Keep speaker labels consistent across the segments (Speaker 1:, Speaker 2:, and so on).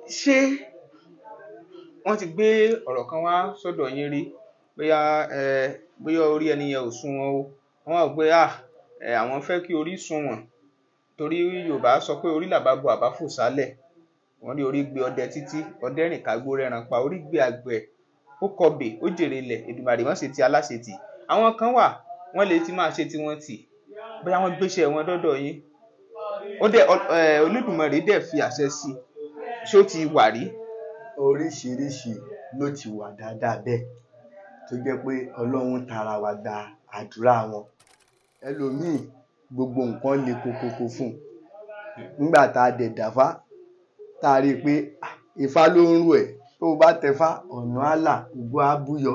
Speaker 1: Ṣé wọ́n ti gbé ọ̀rọ̀ kan wá sọ́dọ̀ yín rí, bóyá bóyá orí ẹni yẹn ò sunwọ̀n o, wọ́n wá wò pé àwọn fẹ́ kí orí sunwọ̀n, torí Yorùbá sọ pé orí làbá bo àbá fò sálẹ̀. Wọ́n ní orí gbé ọdẹ títí, ọdẹ rìn kágbó rẹran pa, orí gbé àgbẹ̀, ó kọbè, ó jèrè ilẹ̀, Èdùmàrè wọ́n ṣe ti aláṣetì. Àwọn kan wà, wọ́n lè ti máa ṣe tiwọn tì, bóyá wọ́n gbéṣẹ́ wọn dọ́dọ̀ yín, ó dẹ̀ Olódùmarè dẹ̀ fi àṣẹ sí i. Ṣó ti wà rí?
Speaker 2: Oríṣiríṣi ló ti wà dáadáa bẹ́ẹ̀, tó jẹ́ pé Ọlọ́run tara wa gba àdúrà wọn. Ẹlòmíì gbogbo nǹkan le kokoko fún un. Nígbà tá a dẹ̀ dáfá, tá a rí i pé Ifá ló ń rù ẹ̀, tó o bá tẹfá, ọ̀nà á là, ògo á búyọ.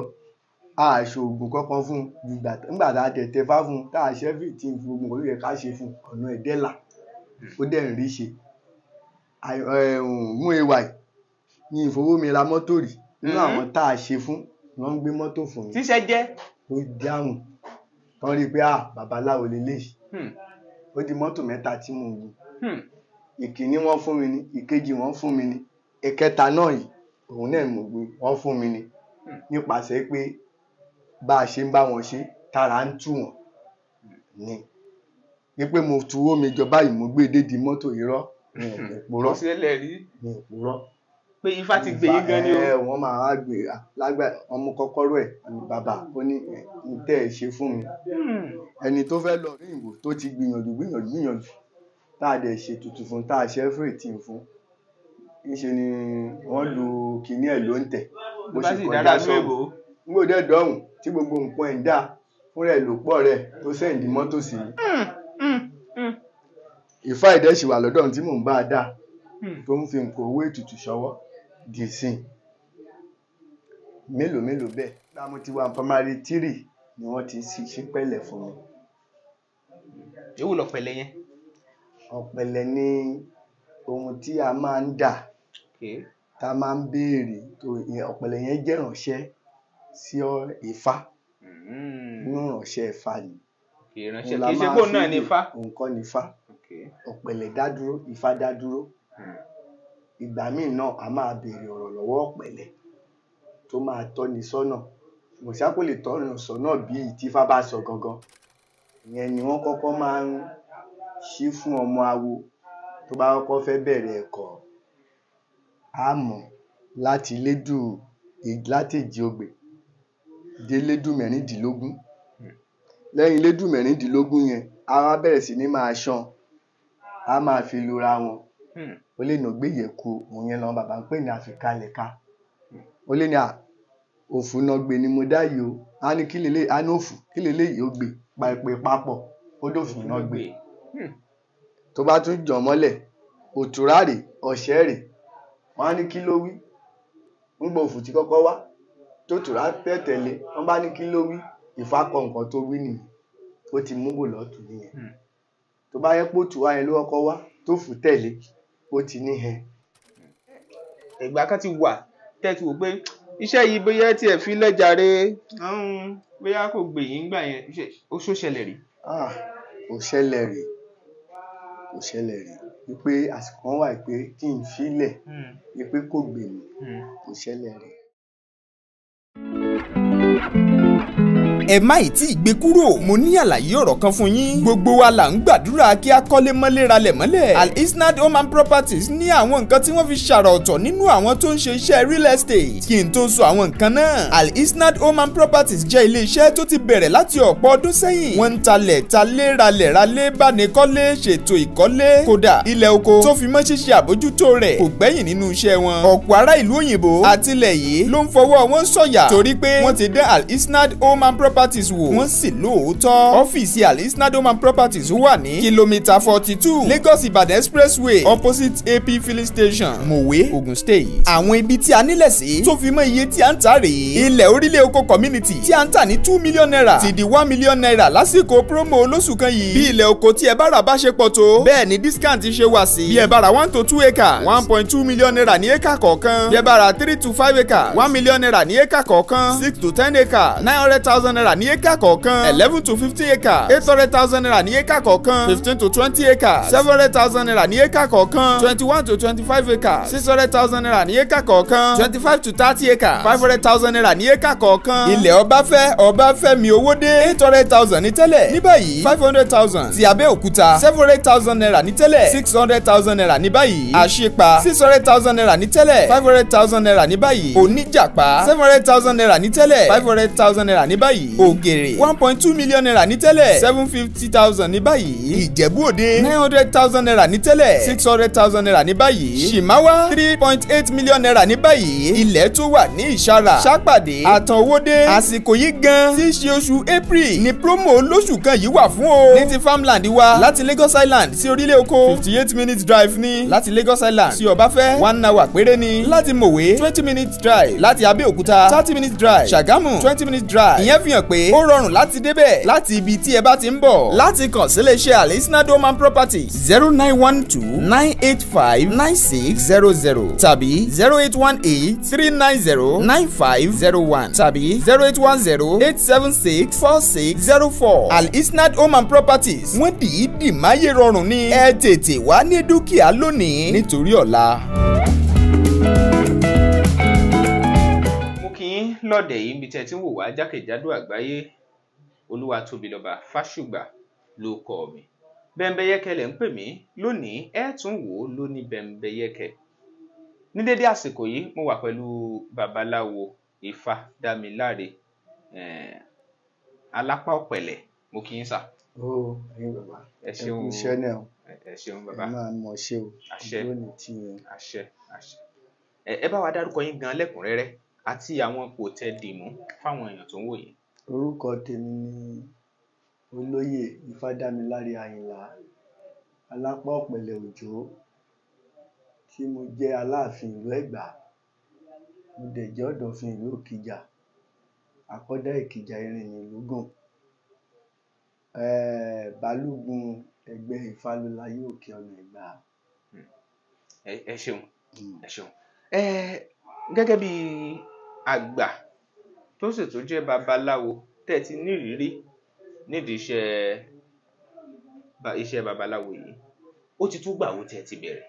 Speaker 2: A ṣe oògùn kankan fún un. Nígbà tá a dẹ̀ tẹfá fún un, tá a ṣe everything fún gbogbo nǹkan tó yẹ ká ṣe fún un, ọ̀nà ẹ̀ dẹ̀ là, ó dẹ̀ ń rí ṣe. Mú AY ní ìfowó mi ra mọ́tò rí. Nínú àwọn tá a ṣe fún, wọ́n ń gbé mọ́tò fún mi.
Speaker 1: Tíṣẹ́ jẹ́.
Speaker 2: Ó dáhùn. Wọ́n rí i pé babaláwo leléyìí. Ó di mọ́tò mẹ́ta tí mò ń gùn. Ìkíní wọ́n fún mi ní, ìkejì wọ́n fún mi ní, ìkẹta náà yìí, òun náà mò ń gbé, wọ́n fún mi ní. Nípasẹ̀ pé bá a ṣe ń bá wọn ṣe, tára ń tù wọ́n ni. Wípé mo tu owó mi jọ báyìí, mo gbé dé di mọ́tò, irọ́, mi ò purọ́.
Speaker 1: Kò ṣẹlẹ̀ rí.
Speaker 2: Mi ò purọ́.
Speaker 1: Pé Ifá ti gbé yín gan ni o.
Speaker 2: Wọ́n máa wá gbé lágbà ọmọ kọ́kọ́rọ́ ẹ̀, bàbá ó ní n tẹ́ ẹ ṣe fún mi. Ẹni tó fẹ́ lọ rí ìwò tó ti gbìyànjú gbìyànjú gbìyànjú, tá a dẹ̀ ṣe ètùtù fún, tá a ṣe everything fún. Níṣe ni wọ́n lu kinní ẹ̀ ló ń tẹ̀. Bó ṣe kọjá sọ́hùn. Nígbà ó dẹ̀ dọ̀hùn tí gbogbo nǹkan ẹ̀ ń dà, fúnra ẹ̀ ló pọ̀ rẹ̀ tó sẹ́ǹdì mọ́tò sí i. Ifá ìdẹ́ ṣì wà lọ́dọ̀ tí mò ń bá a dà, tó ń fi nǹkan owó ètùtù ṣọwọ́ dì sí i. Mélòó mélòó bẹ́ẹ̀. Nígbà mo ti wà ní primary 3 ni wọ́n ti ṣí pẹ̀lẹ̀ fún mi.
Speaker 1: Èwo lọ̀pẹ̀lẹ̀ yẹn?
Speaker 2: Ọ̀pẹ̀lẹ̀ ni ohun tí a máa ń dà, tá a máa ń béèrè. Ọ̀pẹ̀lẹ̀ yẹn jẹ́ ìránṣẹ́ sí Ifá. Inú ìránṣẹ́ Ifá ni.
Speaker 1: Ìránṣẹ́ kì í ṣe kó náà ni Ifá.
Speaker 2: Òun kọ́ ni Ifá. Ọ̀pẹ̀lẹ̀ dá dúró, Ifá dá dúró. Ìgbà míì náà a máa béèrè ọ̀rọ̀ lọ́wọ́ ọ̀pẹ̀lẹ̀ tó máa tọ́ni sọ́nà. Mo ṣá kò lè tọ́ni sọ́nà bí tí Ifá bá sọ gangan. Ìyẹn ni wọ́n kọ́kọ́ máa ń ṣí fún ọmọ awo tó bá kọ́kọ́ fẹ́ bẹ̀rẹ̀ ẹ̀kọ́. A mọ̀ láti lédù, láti èjì ogbè dé lédù mẹ́rìndínlógún. Lẹ́yìn lédù mẹ́rìndínlógún yẹn, a wá bẹ̀rẹ̀ sí ní máa ṣan, a máa fi lura wọn. Ó lè nà gbé ìyẹ̀kú, òun yẹn làwọn bàbá ń pè ní àfikàlẹ̀ka. Ó lè ní òfú náà gbé ni mo dá yìí o. A ní kí leléyìí, a ní òfú, kí leléyìí ó gbé, pa ìpè papọ̀, ó dòfú náà gbé. Tó bá tún jàn mọ́lẹ̀, òtúrá rè, ọ̀ṣẹ́ rè, wọ́n á ní kí ló wí. Ńgbà òfú ti kọ́kọ́ wá, tó tùrá tẹ̀tẹ̀lé, wọ́n bá ní kí ló wí, Ifá kọ nǹkan tó wí nìyẹn. Ó ti mú bò lọ́tùn nìyẹn. Tó bá yẹ pé òtúrá yẹn ló kọ́kọ́ wá, tó fù tẹ̀lé, ó ti ní hẹn.
Speaker 1: Ìgbà kan ti wà tẹ́ ti wò pé iṣẹ́ yìí bóyá tí ẹ fi lẹ́jàre, bóyá kò gbè yín gbà yẹn, ó ṣó ṣẹlẹ̀ rí?
Speaker 2: Kò ṣẹlẹ̀ rí. Kò ṣẹlẹ̀ rí. Wípé àsìkò kan wà pé kí n fi lẹ̀, wípé kò gbè mí, kò ṣẹlẹ̀ rí.
Speaker 3: Ẹ má ì tí ì gbé kúrò, mo ní àlàyé ọ̀rọ̀ kan fún yín. Gbogbo wa là ń gbàdúrà kí a kọ́lé mọ́lé ralẹ̀ mọ́lẹ̀. Al Isnad Home and Properties ní àwọn nǹkan tí wọ́n fi ṣàrà ọ̀tọ̀ nínú àwọn tó ń ṣe iṣẹ́ real estate. Kí n tó sọ àwọn nǹkan náà, Al Isnad Home and Properties jẹ́ ilé iṣẹ́ tó ti bẹ̀rẹ̀ láti ọ̀pọ̀ ọdún sẹ́yìn. Wọ́n ń talẹ̀ talé ralẹ̀ ralé bánikọ́lé ṣètò ìkọ́lé. Kódà ilẹ̀ oko tó fi mọ́ ṣíṣe àbójútó rẹ̀ kò gbẹ́yìn nínú iṣẹ́ wọn. Ọ̀pọ̀ ará ìlú òyìnbó àtilẹ̀ yìí ló ń fọwọ́ wọn sọ̀yà torí pé wọ́n ti dán Al Isnad Home and Properties wò, wọ́n sì lóòótọ́. Ọ́fíìsì Al Isnad Home and Properties wà ní kìlómítà 42 Lagos Ìbàdàn Expressway opposite AP filling station, Mòwe, Ogun State. Àwọn ibi tí a nílẹ̀ sí tó fi mọ́ iye tí a ń tà rèé. Ilẹ̀ orílẹ̀ oko community tí a ń tà ní 2 million naira ti di 1 million naira lásìkò promo olóṣù kan yìí. Bí ilẹ̀ oko tí ẹ bá rà bá ṣe pọ̀ tó, bẹ́ẹ̀ ni discount ṣe wà sí. Bí ẹ bá rà 1 to 2 acres, 1.2 million naira ní acre kọ̀ọ̀kan. Bí ẹ bá rà 3 to 5 acres, 1 million naira ní acre kọ̀ọ̀kan. 6 to 10 acres, 900,000 naira naira ní éka kọ̀ọ̀kan, 11 to 15 acres 800,000 naira ní éka kọ̀ọ̀kan, 15 to 20 acres 700,000 naira ní éka kọ̀ọ̀kan, 21 to 25 acres 600,000 naira ní éka kọ̀ọ̀kan, 25 to 30 acres 500,000 naira ní éka kọ̀ọ̀kan. Ilẹ̀ Ọbáfẹ́ Ọbáfẹ́mi Owódé 800,000 ní tẹ́lẹ̀, ní báyìí 500,000. Ti Abẹ́òkúta 700,000 naira ní tẹ́lẹ̀, 600,000 naira ní báyìí. Àṣepa 600,000 naira ní tẹ́lẹ̀, 500,000 naira ní báyìí. Oníjàpá 700,000 naira ní tẹ́lẹ̀, 500,000 naira ní báyìí. Ògèrè 1.2 million naira ní tẹ́lẹ̀, 750,000 ní báyìí. Ìjẹ̀bú Òde 900,000 naira ní tẹ́lẹ̀, 600,000 naira ní báyìí. Ṣìmáwá 3.8 million naira ní báyìí. Ilẹ̀ tó wà ní Ìṣàrà, Ṣàpàdé, Àtànwódé. Àsìkò yìí gan tí í ṣe oṣù April ni promo olóṣù kan yìí wà fún o. Ní ti farmland wa láti Lagos Island sí orílẹ̀ oko 58 minutes drive ní, láti Lagos Island sí Ọbáfẹ́ 1 hour péré ní, láti Mòwe 20 minutes drive, láti Abẹ́òkúta 30 minutes drive, Ṣàgámù 20 minutes drive. Ìyẹn fi hàn pé ó rọrùn láti débẹ̀ láti ibi tí ẹ bá ti ń bọ̀. Láti kàn sí iléeṣẹ́ Al-Isnad Home and Properties 0912 985 9600 tàbí 0818 390 9501 tàbí 0810 876 4604. Al-Isnad Home and Properties, wọ́n dìídì máyé rọrùn ní. Ẹ tètè wá ní dúkìá lónìí nítorí ọ̀la.
Speaker 1: Mo kí yín lọ́dẹ̀ yìí níbi tẹ́ ẹ ti ń wò wá jákèjádò àgbáyé. Olúwatóbilọ́ba Fásùgbà ló kọ mi. Bẹ́ńbẹ́yẹ́kẹ́ lẹ̀ ń pè mí lónìí, ẹ tún wò ó lóní bẹ́ńbẹ́yẹ́kẹ́. Ní dédé àsìkò yìí mo wà pẹ̀lú babaláwo Ifádámiláre Alápá Ọ̀pẹ̀lẹ̀. Mo kí yín sà.
Speaker 2: Ó ẹ̀yin bàbá,
Speaker 1: Ẹ ṣeun
Speaker 2: ẹ kú iṣẹ́ náà o.
Speaker 1: Ẹ ṣeun bàbá.
Speaker 2: Ẹ máa mọ̀ ṣe o.
Speaker 1: Àṣẹ.
Speaker 2: Ojú ò ní tì yín.
Speaker 1: Àṣẹ àṣẹ. Ẹ bá wa dárúkọ yín gan lẹ́kùnrẹ́rẹ́ àti àwọn ipò tẹ́ dìmú fáwọn èèyàn tó ń wò yín.
Speaker 2: Orúkọ tèmi ni Olóyè Ifádámiláre Àyìnlá Alápá Ọ̀pẹ̀lẹ̀ Òjó, tí mo jẹ́ Aláàfin ìlú Ẹ̀gbá, mo dẹ̀ jẹ́ Ọ̀dọ̀fin ìlú Òkìjà, àkọ́dá Ìkìjà Erin nílùú Balógun ẹgbẹ́ Ifálólayé Òkè Ọ̀nà Ẹ̀gbá.
Speaker 1: Ẹ ṣeun, ẹ ṣeun. Gẹ́gẹ́ bí àgbà tó sì tún jẹ́ babaláwo tẹ́ ẹ ti nírìírí nídìí iṣẹ́ babaláwo yìí, ó ti tún gbà wo tẹ́ ẹ ti bẹ̀rẹ̀?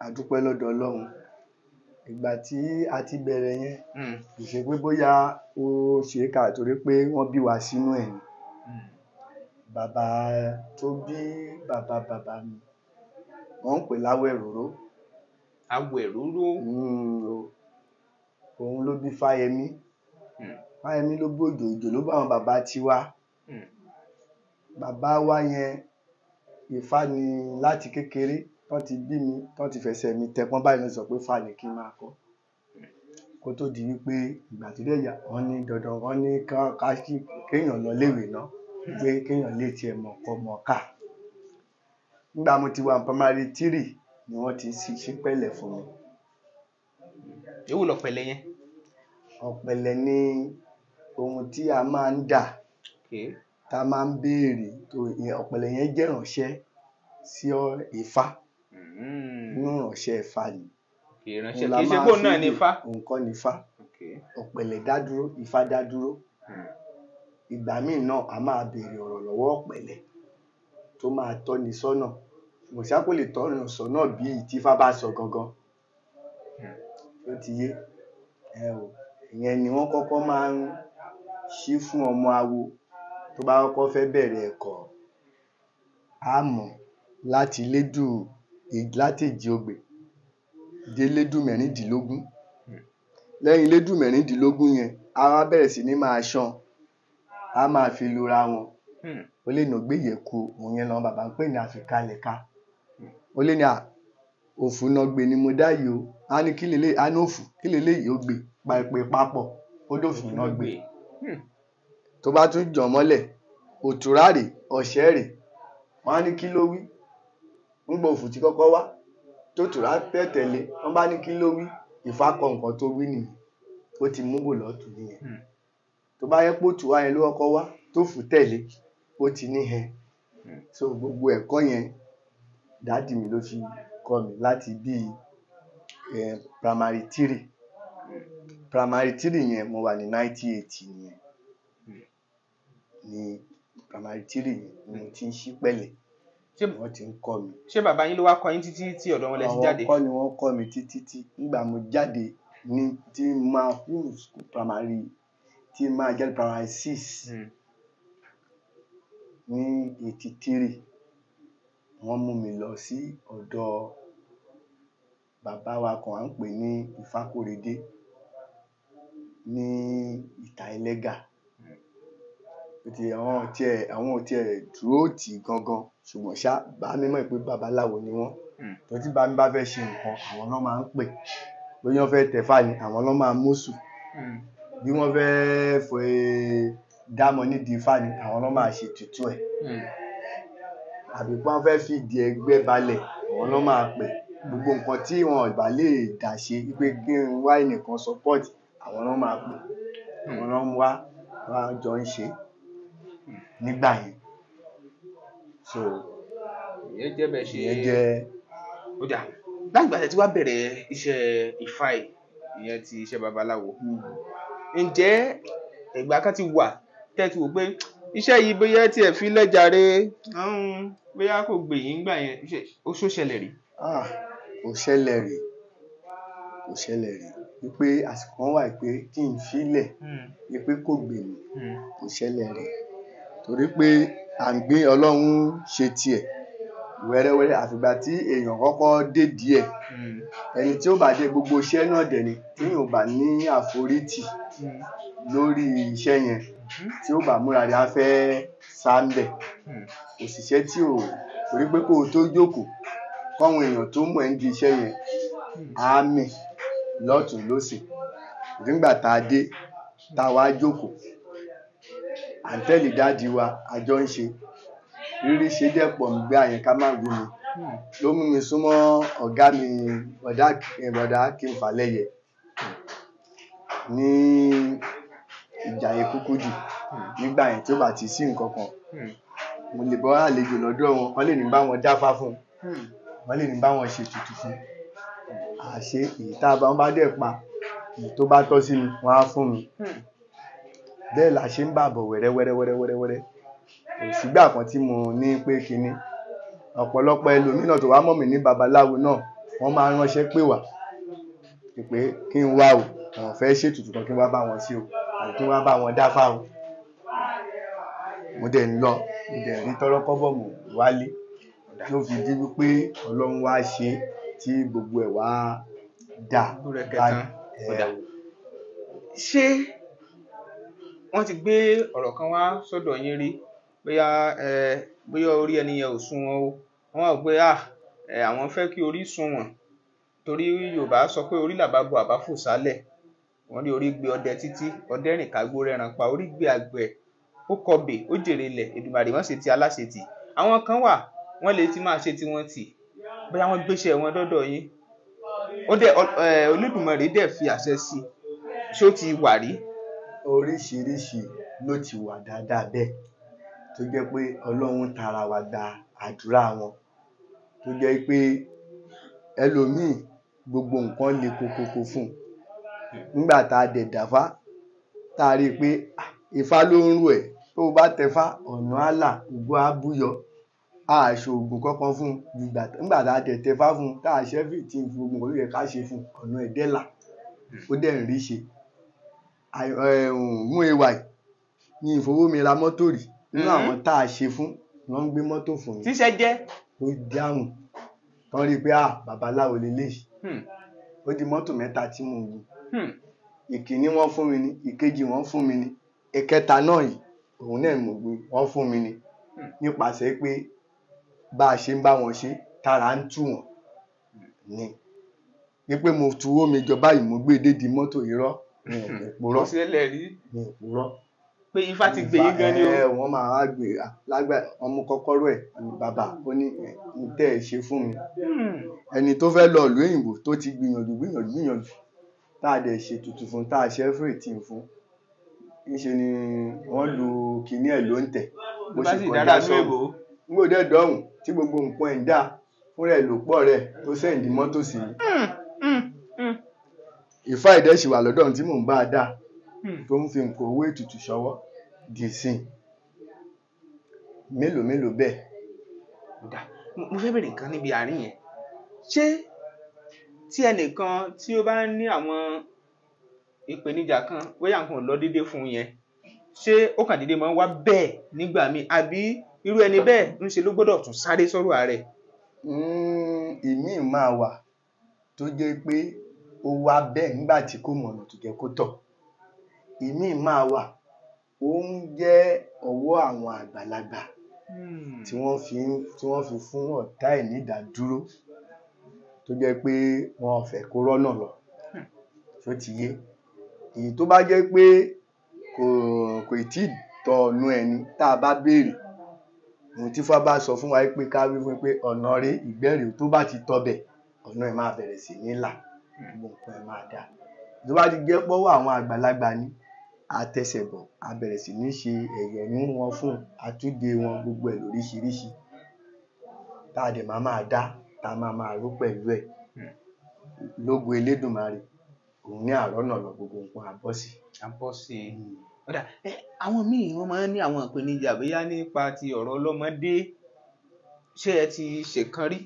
Speaker 2: A dúpẹ́ lọ́dọ̀ Ọlọ́run. Ìgbà tí a ti bẹ̀rẹ̀ yẹn, kì í ṣe pé bóyá ó ṣe é kà torí pé wọ́n bí wa sínú ẹ̀ ni. Bàbá tó bí bàbá bàbá mi, wọ́n ń pè láwẹ̀róró.
Speaker 1: Awẹ̀róró.
Speaker 2: Òun ló bí Fáyẹmí. Fáyẹmí ló bí Òjò, Òjò ló bá àwọn bàbá tiwa. Bàbá wa yẹn Ifá ni láti kékeré tán ti bí mi, tán ti fẹsẹ̀ mi tẹpọ́n báyìí ló sọ pé Ifá ni kí n máa kọ́. Kó tó di wípé ìgbà tó dẹ̀ yá, wọ́n ní dandan, wọ́n ní kéèyàn lọ léèwé náà, pé kéèyàn lè tiẹ̀ mọ̀ kọ́ mọ̀ ká. Nígbà mo ti wà ní primary 3 ni wọ́n ti ṣí pẹ̀lẹ̀ fún mi.
Speaker 1: Èwo lọ̀pẹ̀lẹ̀ yẹn?
Speaker 2: Ọ̀pẹ̀lẹ̀ ni ohun tí a máa ń dà, tá a máa ń béèrè. Ọ̀pẹ̀lẹ̀ yẹn jẹ́ ìránṣẹ́ sí Ifá. Inú ìránṣẹ́ Ifá ni.
Speaker 1: Ìránṣẹ́ kì í ṣe bóun náà ni Ifá.
Speaker 2: Òun kọ́ ni Ifá. Ọ̀pẹ̀lẹ̀ dá dúró, Ifá dá dúró. Ìgbà míì náà a máa béèrè ọ̀rọ̀ lọ́wọ́ ọ̀pẹ̀lẹ̀ tó máa tọ́ni sọ́nà. Ṣùgbọ́n ṣá kò lè tọ́ni sọ́nà bí tí Ifá bá sọ gangan. Ó ti yé. Ìyẹn ni wọ́n kọ́kọ́ máa ń ṣí fún ọmọ awo tó bá kọ́kọ́ fẹ́ bẹ̀rẹ̀ ẹ̀kọ́. Á mọ̀ láti lédù láti èjì ogbè dé lédù mẹ́rìndínlógún. Lẹ́yìn lédù mẹ́rìndínlógún yẹn, a wá bẹ̀rẹ̀ sí ní máa ṣan, a máa fi lura wọn. Ó lè nà gbé yẹ̀kú, òun yẹn làwọn bàbá ń pè ní àfikalẹ̀ka. Ó lè ní òfú náà gbé ni mo dá yìí o. A ní kí lélẹ̀, a ní òfú, kí lélẹ̀ yìí ó gbé, pa ìpè papọ̀, ó dòfú náà gbé. Tó bá tún jàn mọ́lẹ̀, òtúrá rè, ọ̀ṣẹ́ rè, wọ́n á ní kí ló wí. Ńgbà òfú ti kọ́kọ́ wá, tó tùrá tẹ̀tẹ̀lé, wọ́n bá ní kí ló wí, Ifá kọ nǹkan tó wí nìyẹn. Ó ti mú bò lọ́tùn nìyẹn. Tó bá yẹ pé òtúrá yẹn ló kọ́kọ́ wá, tó fù tẹ̀lé, ó ti ní hẹn. So gbogbo ẹ̀kọ́ yẹn, dádì mi ló fi kọ́ mi láti bí primary 3 Primary 3 yẹn mo wà ní 1980 yẹn. Ní primary 3 yẹn ni mo ti ń ṣí pẹ̀lẹ̀. Wọ́n ti ń kọ́ mi.
Speaker 1: Ṣé bàbá yín ló wá kọ́ yín títí tí ọ̀dọ̀ wọn lẹ ti jáde?
Speaker 2: Àwọn kọ́ ni wọ́n kọ́ mi títí tí nígbà mo jáde ní tí máa kúrò school primary tí máa jáde primary 6 ní 83 wọ́n mú mi lọ sí ọ̀dọ̀ bàbá wa kan à ń pè ní Ifákóredé ní Ìta Ẹlẹ́gà. Àwọn ò tiẹ̀ dúró tì gangan, ṣùgbọ́n ṣá bá mi mọ̀ pé babaláwo ni wọ́n. Tó tí bá mi bá fẹ́ ṣe nǹkan, àwọn náà máa ń pè. Bóyá wọ́n fẹ́ tẹ̀fá ni, àwọn náà máa móṣù. Bí wọ́n fẹ́ fẹ́ dámọ̀ nídìí ifá ni, àwọn náà máa ṣe ètùtù ẹ̀. Àbí pé wọ́n fẹ́ fi ìdí ẹgbẹ́ balẹ̀, àwọn náà máa pè. Gbogbo nǹkan tí wọn ò bá lè dà ṣe wípé kí n wá ẹnìkan support, àwọn náà máa pè. Àwọn náà ń wá, wọ́n jọ ń ṣe nígbà yẹn. So
Speaker 1: ìyẹn jẹ́ bẹ́ẹ̀ ṣe.
Speaker 2: Ìyẹn jẹ́.
Speaker 1: Ó dà, láti ìgbà tí wàá bẹ̀rẹ̀ iṣẹ́ ifá yìí, ìyẹn ti iṣẹ́ babaláwo. Ǹjẹ́ ìgbà kan ti wà tẹ́ ti wò pé iṣẹ́ yìí bóyá tí ẹ fi lẹ́jàre, bóyá kò gbè yín gbà yẹn, ó ṣó ṣẹlẹ̀ rí?
Speaker 2: Ah, kò ṣẹlẹ̀ rí. Kò ṣẹlẹ̀ rí. Wípé àsìkò kan wà pé kí n filẹ̀, wípé kò gbè mí, kò ṣẹlẹ̀ rí. Torí pé à ń gbé Ọlọ́run ṣe tiẹ̀ wẹ́rẹ́wẹ́rẹ́, àfìgbà tí èèyàn kọ́kọ́ dé díẹ̀. Ẹni tí ó bá dé gbogbo iṣẹ́ náà dẹ̀ ni, tí èèyàn ò bá ní àforítì lórí iṣẹ́ yẹn, tí ó bá múra rẹ̀ á fẹ́ sá ń bẹ̀. Òṣìṣẹ́ tí ò, torí pé kó o tó jókòó, kọ́wọn èèyàn tó mọ̀ ẹ́ ń di iṣẹ́ yẹn, á mì lọ́tùn lósì. Nígbà tá a dé, tá a wá jókòó, à ń tẹ̀lé dáàdi wa, a jọ ń ṣe. Rírí ṣe dẹ̀ pọ̀ nígbà yẹn ká má wí mi. Ló mú mi súnmọ́ ọ̀gá mi, bọ̀dá Kínfàlẹ́yẹ ní Ìjàyè Kúkúdù. Nígbà yẹn tí ó bá ti sí nǹkan kan, mo lè bọ́ àlejò lọ́dọ̀ wọn, wọ́n lè ní bá wọn dáfá fún un, wọ́n lè ní bá wọn ṣe ètùtù fún un. Àṣé èyí tá a bá wọn bá dẹ̀ pa, èyí tó bá tọ́ sí mi, wọ́n á fún mi. Bẹ́ẹ̀ la ṣe ń bàbọ̀ wẹ́rẹ́ wẹ́rẹ́ wẹ́rẹ́ wẹ́rẹ́ wẹ́rẹ́. Kò sígbà kan tí mo ní pé kinní. Ọ̀pọ̀lọpọ̀ ẹlòmíràn tó wá mọ̀ mí ní babaláwo náà, wọ́n máa ń ránṣẹ́ pè wá pé kí n wá o, àwọn fẹ́ ṣe ètùtù kan kí n wá bá wọn ṣe o, àbí kí n wá bá wọn dáfá o. Mo dẹ̀ ń lọ, mo dẹ̀ rí tọ́rọ́kọ́bọ̀ mú wálé. Ló fi di wípé Ọlọ́run wá ṣe tí gbogbo ẹ̀ wá dà báyìí.
Speaker 1: Ṣé wọ́n ti gbé ọ̀rọ̀ kan wá sọ́dọ̀ yín rí? Bóyá bóyá orí ẹni yẹn ò sunwọ̀n o. Wọ́n wá wò pé àwọn fẹ́ kí orí sunwọ̀n. Torí Yorùbá sọ pé orí làbá bo àbá fò sálẹ̀. Wọ́n ní orí gbé ọdẹ títí, ọdẹ rìn kágbó rẹran pa, orí gbé àgbẹ̀, ó kọbè, ó jèrè ilẹ̀, Èdùmàrè wọ́n ṣe ti aláṣetì. Àwọn kan wà, wọ́n lè ti máa ṣe tiwọn tì. Bóyá wọ́n gbéṣẹ́ wọn dọ́dọ̀ yín. Ó dẹ̀ Olódùmarè dẹ̀ fi àṣẹ sí i. Ṣé ó ti wà rí?
Speaker 2: Oríṣiríṣi ló ti wà dáadáa bẹ́ẹ̀ tó jẹ́ pé Ọlọ́run tara wa gba àdúrà wọn. Tó jẹ́ pé ẹlòmíì gbogbo nǹkan le kokoko fún un. Nígbà tá a dẹ̀ dáfá, tá a rí i pé Ifá ló ń rù ẹ́, tó o bá tẹfá, ọ̀nà á là, ògo á búyọ. A ṣe òògùn kankan fún un. Nígbà tá a dẹ̀ tẹfá fún un, tá a ṣe everything fún gbogbo nǹkan tó yẹ ká ṣe fún un, ọ̀nà ẹ̀ dẹ̀ là, ó dẹ̀ ń rí ṣe. Mú AY ní ìfowó mi ra mọ́tò rí. Nínú àwọn tá a ṣe fún, ló ń gbé mọ́tò fún mi.
Speaker 1: Tíṣẹ́ jẹ́.
Speaker 2: Ó dáhùn. Tán rí i pé babaláwo leléyìí. Ó di mọ́tò mẹ́ta tí mò ń gùn. Ìkíní wọ́n fún mi ní, ìkejì wọ́n fún mi ní, ìkẹta náà yìí, òun náà mò ń gbé, wọ́n fún mi ní. Nípasẹ̀ pé bá a ṣe ń bá wọn ṣe, tára ń tù wọ́n ni. Wípé mo tu owó mi jọ báyìí, mo gbé dé di mọ́tò irọ́, mi ò lè purọ́.
Speaker 1: Kò ṣẹlẹ̀ rí.
Speaker 2: Mi ò purọ́.
Speaker 1: Pé Ifá ti gbé yín gan ni o.
Speaker 2: Wọ́n máa wá gbé lágbà ọmọ kọ́kọ́rọ́ ẹ̀, bàbá ó ní n tẹ́ ẹ ṣe fún mi. Ẹni tó fẹ́ lọ ìlú òyìnbó tó ti gbìyànjú gbìyànjú gbìyànjú, tá a dẹ̀ ṣe ètùtù fún, tá a ṣe everything fún. Níṣe ni wọ́n lu kinní ẹ̀ ló ń tẹ̀. Bó ṣe kọjá sọ́hùn. Nígbà ó dẹ̀ dọ̀hùn tí gbogbo nǹkan ẹ̀ ń dà, fúnra ẹ̀ ló pọ̀ rẹ̀ tó sẹ́ǹdì mọ́tò sí mi. Ifá ìdẹ́sì wà lọ́dọ̀ tí mò ń bá a dá, tó ń fi nǹkan owó ètùtù ṣọwọ́ dì sí mélòó mélòó bẹ́ẹ̀.
Speaker 1: Mo fẹ́ bèrè nǹkan níbi àárín yẹn. Ṣé tí ẹnìkan tí ó bá ní àwọn ìpèníjà kan, bóyá nǹkan ò lọ déédéé fún un yẹn, ṣé ó kàn déédéé máa ń wá bẹ́ẹ̀ nígbà míì, àbí irú ẹni bẹ́ẹ̀ ń ṣe ló gbọ́dọ̀ tún sáré sọ́rọ̀ ààrẹ?
Speaker 2: Ìmíì máa wà tó jẹ́ pé ó wá bẹ́ẹ̀ nígbà tí kò mọ̀nà tó jẹ́ kó tọ̀. Ìmíì máa wà ó ń jẹ́ ọwọ́ àwọn àgbàlagbà tí wọ́n fi fún ọ̀tá ẹ̀ nídàádúró, tó jẹ́ pé wọn ò fẹ́ kó rọ́nà lọ. Tó ti yé. Èyí tó bá jẹ́ pé kò tí ì tọ ọ̀nà ẹni tá a bá béèrè, ohun tí Ifá bá sọ fún wa pé ká wí fún pé ọ̀nà rẹ̀ ìgbẹ́rẹ̀ tó bá ti tọbẹ̀, ọ̀nà ẹ̀ máa bẹ̀rẹ̀ sí ní là, gbogbo nǹkan ẹ̀ máa dáa. Tó bá ti jẹ́ pọ́wọ́ àwọn àgbàlagbà ni, a tẹsẹ̀ bọ̀, a bẹ̀rẹ̀ sí ní ṣe ẹ̀yọ̀nú wọn fún àtúndé wọn gbogbo ẹ̀ lóríṣiríṣi. Tá a dẹ̀ máa máa dá, tá a máa máa ró pẹ̀lú ẹ̀. Lógo Elédùmarè, òun ní àrọ́nà lọ gbogbo nǹkan àbọ̀sí.
Speaker 1: Àbọ̀sí. Ọ̀dà, àwọn míì wọ́n máa ń ní àwọn ìpèníjà bóyá nípa ti ọ̀rọ̀ ọlọ́mọdé. Ṣé ẹ ti ṣèkan rí?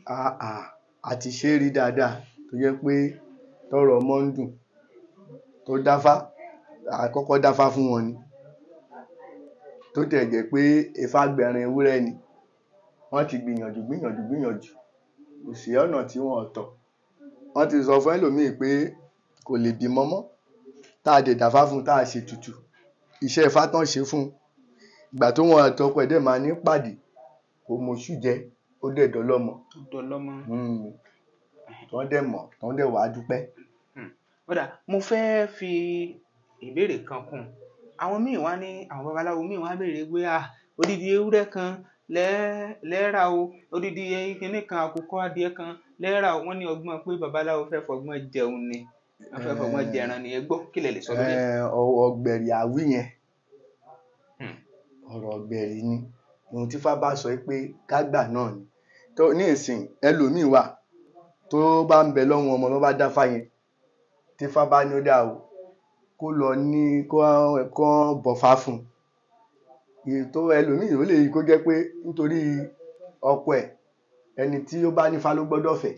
Speaker 2: A ti ṣe é rí dáadáa, tó jẹ́ pé tọ́rọ̀ ọmọ ń dùn, tó dáfá, àkọ́kọ́ dáfá fún wọn ni. Tó tẹ̀ jẹ́ pé Ifá gbẹran ewúrẹ́ ni. Wọ́n ti gbìyànjú gbìyànjú gbìyànjú, kò sí ọ̀nà tí wọn ò tọ̀. Wọ́n ti sọ fún ẹlòmíì pé kò lè bímọ mọ́. Tá a dẹ̀ dáfá fún un, tá a ṣe tutù. Iṣẹ́ Ifá tán ṣe fún un. Ìgbà tó wọn àtọkọ ẹ̀ dẹ̀ máa ní pàdé, kò mọṣú jẹ, ó dẹ̀ dọlọ́mọ.
Speaker 1: Ó dọlọ́mọ.
Speaker 2: Tán dẹ̀ mọ̀, tán dẹ̀ wá dúpẹ́.
Speaker 1: Ọ̀dà, mo fẹ́ fi ìbéèrè kan kún. Àwọn míì wá ní, àwọn babaláwo míì wá béèrè pé odidi ewúrẹ́ kan lẹ́ẹ̀ra o, odidi kinní kan, àkùkọ adìẹ kan lẹ́ẹ̀ra o. Wọ́n ní ọgbọ́n pé babaláwo fẹ́ fọgbọ́n jẹun ni, wọ́n fẹ́ fọgbọ́n jẹran ni. Ẹ gbọ́, kí lẹ lè sọ lórí ẹ̀?
Speaker 2: Ọ̀gbẹ̀rì àwí yẹn, ọ̀rọ̀ ọ̀gbẹ̀rì ni. Ohun tí Ifá bá sọ pé ká gbà náà ni. Tó ní ìsìn, ẹlòmíì wà tó bá ń bẹ lọ́wọ́ ọmọ ló bá dáfá yẹn. Tí Ifá bá ní ó dáa o, kó lọ ní kó bọ̀fá fún un. Èyí tó ẹlòmíì ó lè kó jẹ́ pé nítorí ọkọ ẹ̀, ẹni tí ó bá nífá ló gbọ́dọ̀ fẹ́.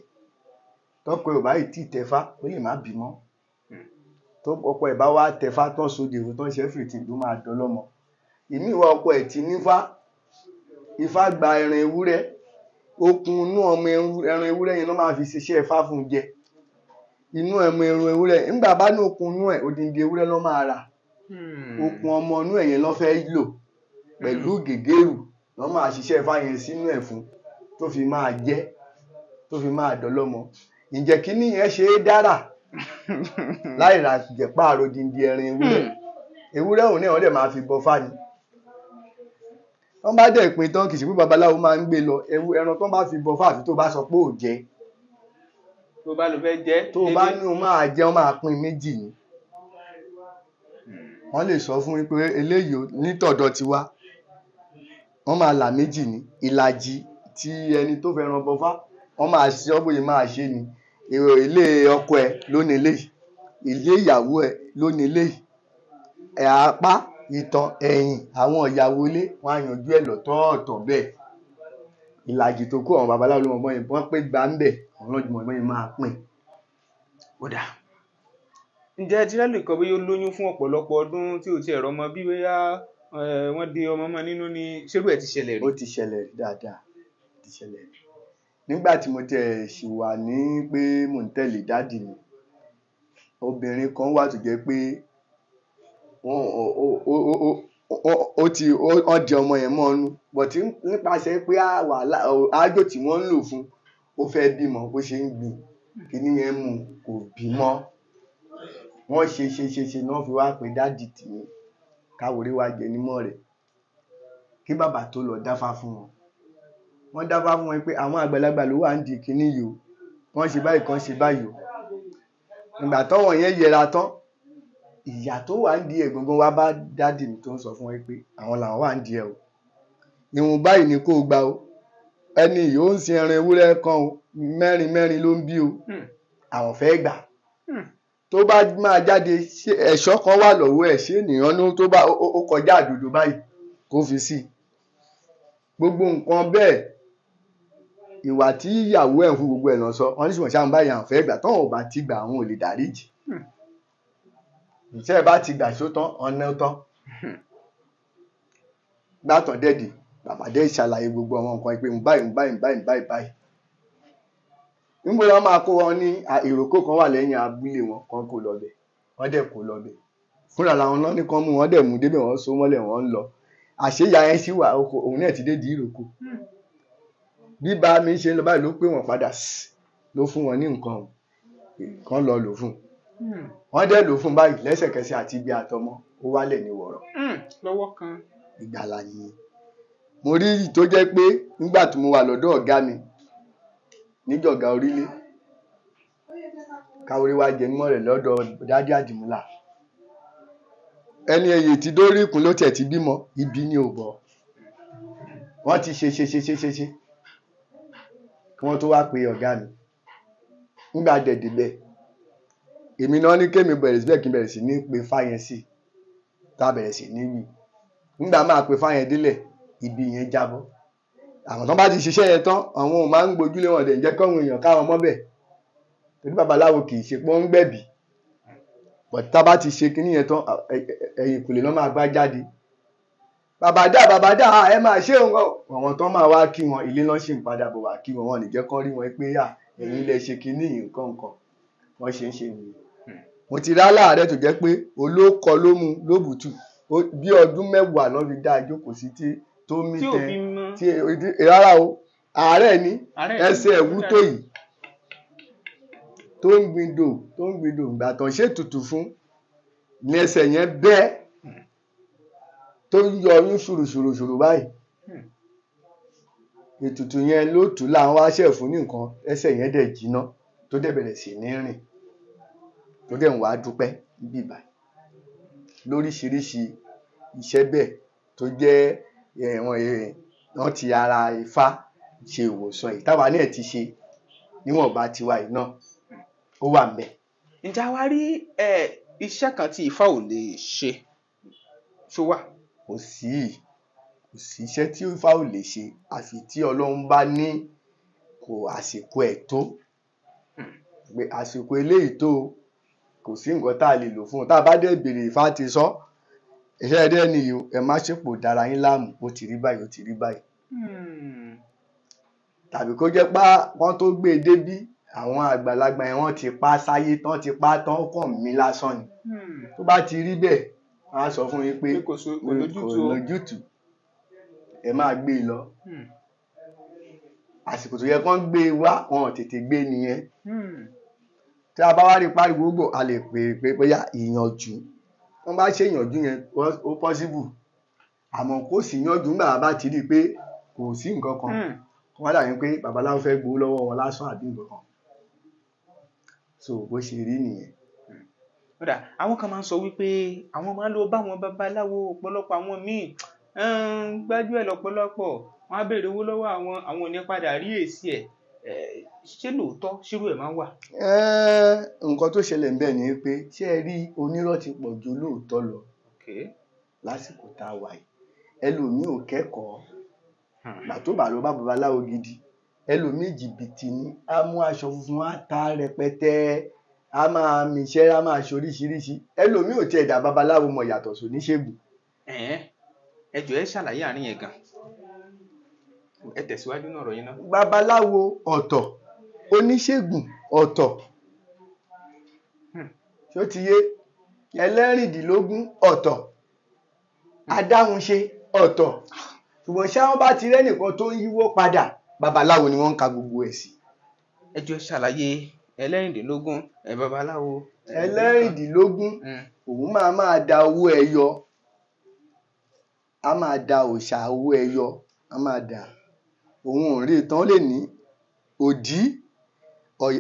Speaker 2: Tọkọ ẹ̀ ò bá ì tí tẹfá, ó lè má bímọ. Tó ọkọ ẹ̀ bá wá tẹfá tán sóde òun tán ṣe everything ló máa dọlọ́mọ. Ìmíì wà ọkọ ẹ̀ tí nífá, Ifá gba ẹran ewúrẹ́, okùn inú ọmọ ẹran ewúrẹ́ yẹn ló máa fi ṣiṣẹ́ Ifá fún un jẹ. Inú ọmọ ẹran ewúrẹ́, nígbà bá ní okùn inú ẹ̀, odindi ewúrẹ́ ló máa rà. Okùn ọmọ inú ẹ̀ yẹn ló fẹ́ lò pẹ̀lú gègéru ló máa ṣiṣẹ́ Ifá yẹn sínú ẹ̀ fún, tó fi máa jẹ, tó fi máa dọlọ́mọ. Ǹjẹ́ kíní yẹn ṣe é dára láì ra jẹ̀páàrọ̀ odindi ẹran ewúrẹ́? Ewúrẹ́ òun náà wọ́n dẹ̀ máa fi bọfá ni. Wọ́n bá dẹ̀ pin tán, kì í ṣe pé babaláwo máa ń gbé lọ. Ẹran tó bá fi bọfá àfi tó bá sọ pé ò jẹ.
Speaker 1: Tó bá lọ fẹ́ jẹ.
Speaker 2: Tó bá ní o máa jẹ, wọ́n máa pín méjì ni. Wọ́n lè sọ fún yín pé eléyìí ní tọ̀dọ̀ tiwa, wọ́n máa là méjì ni. Ìlàjì tí ẹni tó fẹ́ ran bọfá, wọ́n máa ṣe ọ́ bóyá máa ṣe ni. Èrò ilé ọkọ ẹ ló ní eléyìí, ilé ìyàwó ẹ ló ní eléyìí. Apá, ìtàn, ẹ̀yìn, àwọn ìyàwó ilé wọ́n á yanjú ẹ̀ lọ́tọ̀ọ̀tọ̀ bẹ́ẹ̀. Ìlàjì tó kù àwọn babaláwo ló mọ bọ́yìn, wọ́n pé gbà ń bẹ̀, àwọn ló mọ bọ́yìn máa pín.
Speaker 1: Ó dáa. Ǹjẹ́ ẹ ti rẹ́lù kan bóyá ó lóyún fún ọ̀pọ̀lọpọ̀ ọdún tí ò ti ẹ̀rọ ọmọ bí bóyá wọ́n di ọmọ mọ́ nínú ni, ṣérú ẹ̀ ti ṣẹlẹ̀ rí?
Speaker 2: Ó ti ṣẹlẹ̀ rí dáadáa, ó ti ṣẹlẹ̀ rí. Nígbà tí mo tiẹ̀ ṣì wà ní pé mò ń tẹ̀lé dádì mi, obìnrin kan wà tó jẹ́ pé wọ́n di ọmọ yẹn mọ́ ọ́nú, but nípasẹ̀ pé ájò tí wọ́n ń lò fún, ó fẹ́ bímọ, bó ṣe ń gbìn, kíní yẹn mú kò bímọ. Wọ́n ṣe ṣe ṣe ṣe náà fi wá pé dádì tèmi káwọlé wá jẹ nímọ̀ rẹ̀ kí bàbá tó lọ dáfá fún wọn. Wọ́n dáfá fún wọn pé àwọn àgbàlagbà ló wà ń di kíní yìí o, wọ́n ṣe báyìí kan ṣe báyìí o. Ìgbà tọ́wọ̀n yẹn yẹra tán, ìyá tó wà ń di ẹ̀ gangan wá bá dádì mi tó ń sọ fún wọn pé àwọn làwọn wà ń di ẹ̀ o. Ìwọ̀n báyìí ni kó o gba o. Ẹni yìí ó ń sin ẹran ewúrẹ́ kan o, mẹ́rin mẹ́rin ló ń bí o. Àwọn fẹ́ gbà. Tó bá máa jáde, ṣé ẹ̀ṣọ́ kan wà lọ́wọ́ ẹ̀, ṣé ènìyàn ní tó bá ó kọjá àdòdó báyìí kó fi sí i. Gbogbo nǹkan bẹ́ẹ̀, ìwà tí ìyàwó ẹ̀ ń fún gbogbo ẹ̀ lọ sọ, wọ́n ní ṣùgbọ́n ṣáà ń bá ìyàwó fẹ́ gbà, tán ò bá ti gbà àwọn ò lè dáríjì. Ìṣe ẹ bá ti gbà ṣó tán, ọ̀nà tán. Gbàtàn dẹ́dì, bàbá dẹ́ ṣàlàyé gbogbo àwọn nǹkan pé ń báyìí ń báyìí ń báyìí ń báyìí báyìí. Níbo ni wọ́n máa kó wọn ní ìrókò kan wà lẹ́yìn abúlé wọn, kan kó lọ bẹ̀, wọ́n dẹ̀ kó lọ bẹ̀. Fúnra làwọn náà ní kan mú wọn, dẹ̀ mú débẹ̀, wọ́n so mọ́lẹ̀, wọ́n ń lọ. Àṣé ìyá yẹn sì wà, òun náà ti dé di ìrókò. Bí bá mi ṣe ń lọ báyìí ló pè wọ́n padà, ló fún wọn ní nǹkan kan lọ lò fún. Wọ́n dẹ̀ lò fún báyìí lẹ́sẹ̀kẹsẹ̀ àti ibi àtọmọ, ó wálẹ̀ ní wọ̀rọ̀.
Speaker 1: Lọ́wọ́ kan.
Speaker 2: Ìgbàlà nìyẹn. Mo rí èyí tó jẹ́ pé nígbà tí mo wà lọ́dọ̀ ọ̀gá mi níjọ̀gá orílẹ̀, káwórí wá jẹ mímọ́ rẹ̀ lọ́dọ̀ dádì Àdìmúlà. Ẹni ẹyẹ tí dórí ìkún ló tiẹ̀ ti bímọ, ibi ni ò bọ̀. Wọ́n ti ṣe ṣe ṣe ṣe ṣe ṣe kí wọ́n tó wá pe ọ̀gá mi. Nígbà dẹ̀dẹ̀ bẹ́ẹ̀, èmi náà ní kémi bẹ̀rẹ̀ síbẹ̀ kí n bẹ̀rẹ̀ sí ní pe fáyẹn sí, tá a bẹ̀rẹ̀ sí ní wí. Nígbà máa pe fáyẹn délẹ̀, ibi yẹn jábọ́. Àwọn tán bá ti ṣiṣẹ́ yẹn tán, àwọn ò máa ń gbójúlé wọn dẹ̀ ń jẹ́ kọ́wọn èèyàn káwọn mọ́ bẹ̀. Torí babaláwo kì í ṣe pé ó ń gbẹ̀bí. But tá a bá ti ṣe kinní yẹn tán, ẹ̀yìnkùlé ló máa gbá jáde. Bàbá dà, bàbá dà, ẹ máa ṣe òun. Àwọn tán máa wá kí wọn, ilé náà ṣì ń padà bọ̀ wá kí wọn, wọn ò ní jẹ́ kán rí wọn pé à, ẹ̀yin lẹ ṣe kinní yìí nǹkan nǹkan. Wọ́n ṣe ń ṣe nìyẹn. Mo ti rí aláàárẹ̀ tó jẹ́ pé olókọ ló mu lóbùtù. Bí ọdún mẹ́wàá lọ́ fi dá ìjókòó sí tí tó mí tẹ tí rárá o, àárẹ̀ ni ẹsẹ̀ ẹ̀wú tó yìí tó ń gbìndò tó ń gbìndò. Ìgbà tán ṣètùtù fún ní ẹsẹ̀ yẹn bẹ́ tó ń yọ oyún ṣùrùṣùrùṣùrù báyìí. Ètùtù yẹn ló tù láwọn wá ṣẹ̀ fún ní nǹkan, ẹsẹ̀ yẹn dẹ̀ jiná tó dẹ̀ bẹ̀rẹ̀ sí ní rìn tó dẹ̀ ń wá dúpẹ́ níbí báyìí. Lóríṣiríṣi iṣẹ́ bẹ́ẹ̀ tó jẹ́ wọ́n ti ara Ifá ṣe ìwòsàn yìí táwa náà ti ṣe níwọ̀nba tiwa yìí náà ó wà ńbẹ̀.
Speaker 1: Ǹjẹ́ a wá rí iṣẹ́ kan tí Ifá ò lè ṣe ṣó wà?
Speaker 2: Kò sí, kò sí iṣẹ́ tí Ifá ò lè ṣe àfi tí Ọlọ́run bá ní kò àsìkò ẹ̀ tó. Pé àsìkò eléyìí tó, kò sí nǹkan tá a lè lò fún un. Tá a bá dẹ̀ béèrè, Ifá ti sọ. Iṣẹ́ ẹdẹ nìyí, ẹ má ṣèpò dára yín láàmú, ó ti rí báyìí, ó ti rí báyìí. Tàbí kó jẹ́ pé wọ́n tó gbé e débí, àwọn àgbàlagbà yẹn wọ́n ti pa sáyé tán, ti pa tán, ó kàn mí lásán ni. Tó bá ti rí bẹ́ẹ̀, wọ́n á sọ fún yín pé
Speaker 1: kò lójútùú,
Speaker 2: ẹ máa gbé e lọ. Àsìkò tó yẹ kán gbé e wá, wọn ò tètè gbé nìyẹn. Tí a bá wá rí pariwo gbò, a lè pè é pé bóyá ìyànjú. Wọ́n bá ṣe ìyànjú yẹn, ó possible. Àmọ́ kò sí ìyànjú nígbà bá ti rí i pé kò sí nǹkan kan. Wọ́n dàbí pé babaláwo fẹ́ gbowó lọ́wọ́ wọn lásán àbí nǹkan kan. So bó ṣe rí nìyẹn.
Speaker 1: Kódà àwọn kan máa ń sọ wípé àwọn máa ń lọ bá àwọn babaláwo, ọ̀pọ̀lọpọ̀ àwọn míì gbájú ẹ̀ lọ́pọ̀lọpọ̀, wọ́n á béèrè owó lọ́wọ́ àwọn, àwọn ò ní padà rí èsì ẹ̀. Ṣé lóòótọ́ ṣírú ẹ̀ máa ń wà?
Speaker 2: Nǹkan tó ṣẹlẹ̀ ńbẹ̀ ni pé ṣé ẹ rí onírọ́ ti pọ̀ ju lóòótọ́ lọ lásìkò tá a wà yìí. Ẹlòmíì ò kẹ́kọ̀ọ́, ìgbà tó bá lọ bá babaláwo gidi, ẹlòmíì jìbìtì ni, á mú aṣọ funfun á ta rẹpẹtẹ, á máa miṣẹ́, á máa ṣe oríṣiríṣi. Ẹlòmíì ò tiẹ̀ dá babaláwo mọ̀ yàtọ̀ sóníṣègùn.
Speaker 1: Ẹ jọ̀ọ́ ẹ ṣàlàyé àárín yẹn gan. Ẹ tẹ̀síwájú náà ọ̀rọ̀ yín náà.
Speaker 2: Babaláwo ọ̀tọ̀, oníṣègùn ọ̀tọ̀, ṣó ti yé? Ẹlẹ́rìndínlógún ọ̀tọ̀, adáhunṣe ọ̀tọ̀. Ṣùgbọ́n ṣá wọ́n bá ti rẹ́nìkan tó ń yíwọ́ padà, babaláwo ni wọ́n ń ka gbogbo ẹ̀ sí.
Speaker 1: Ẹ jọ̀ọ́ ṣàlàyé ẹlẹ́rìndínlógún, ẹ babaláwo.
Speaker 2: Ẹlẹ́rìndínlógún, òun máa máa da owó ẹyọ, a máa da òòṣà owó ẹyọ, a máa da. Òun ò rí tán, lè ní òdí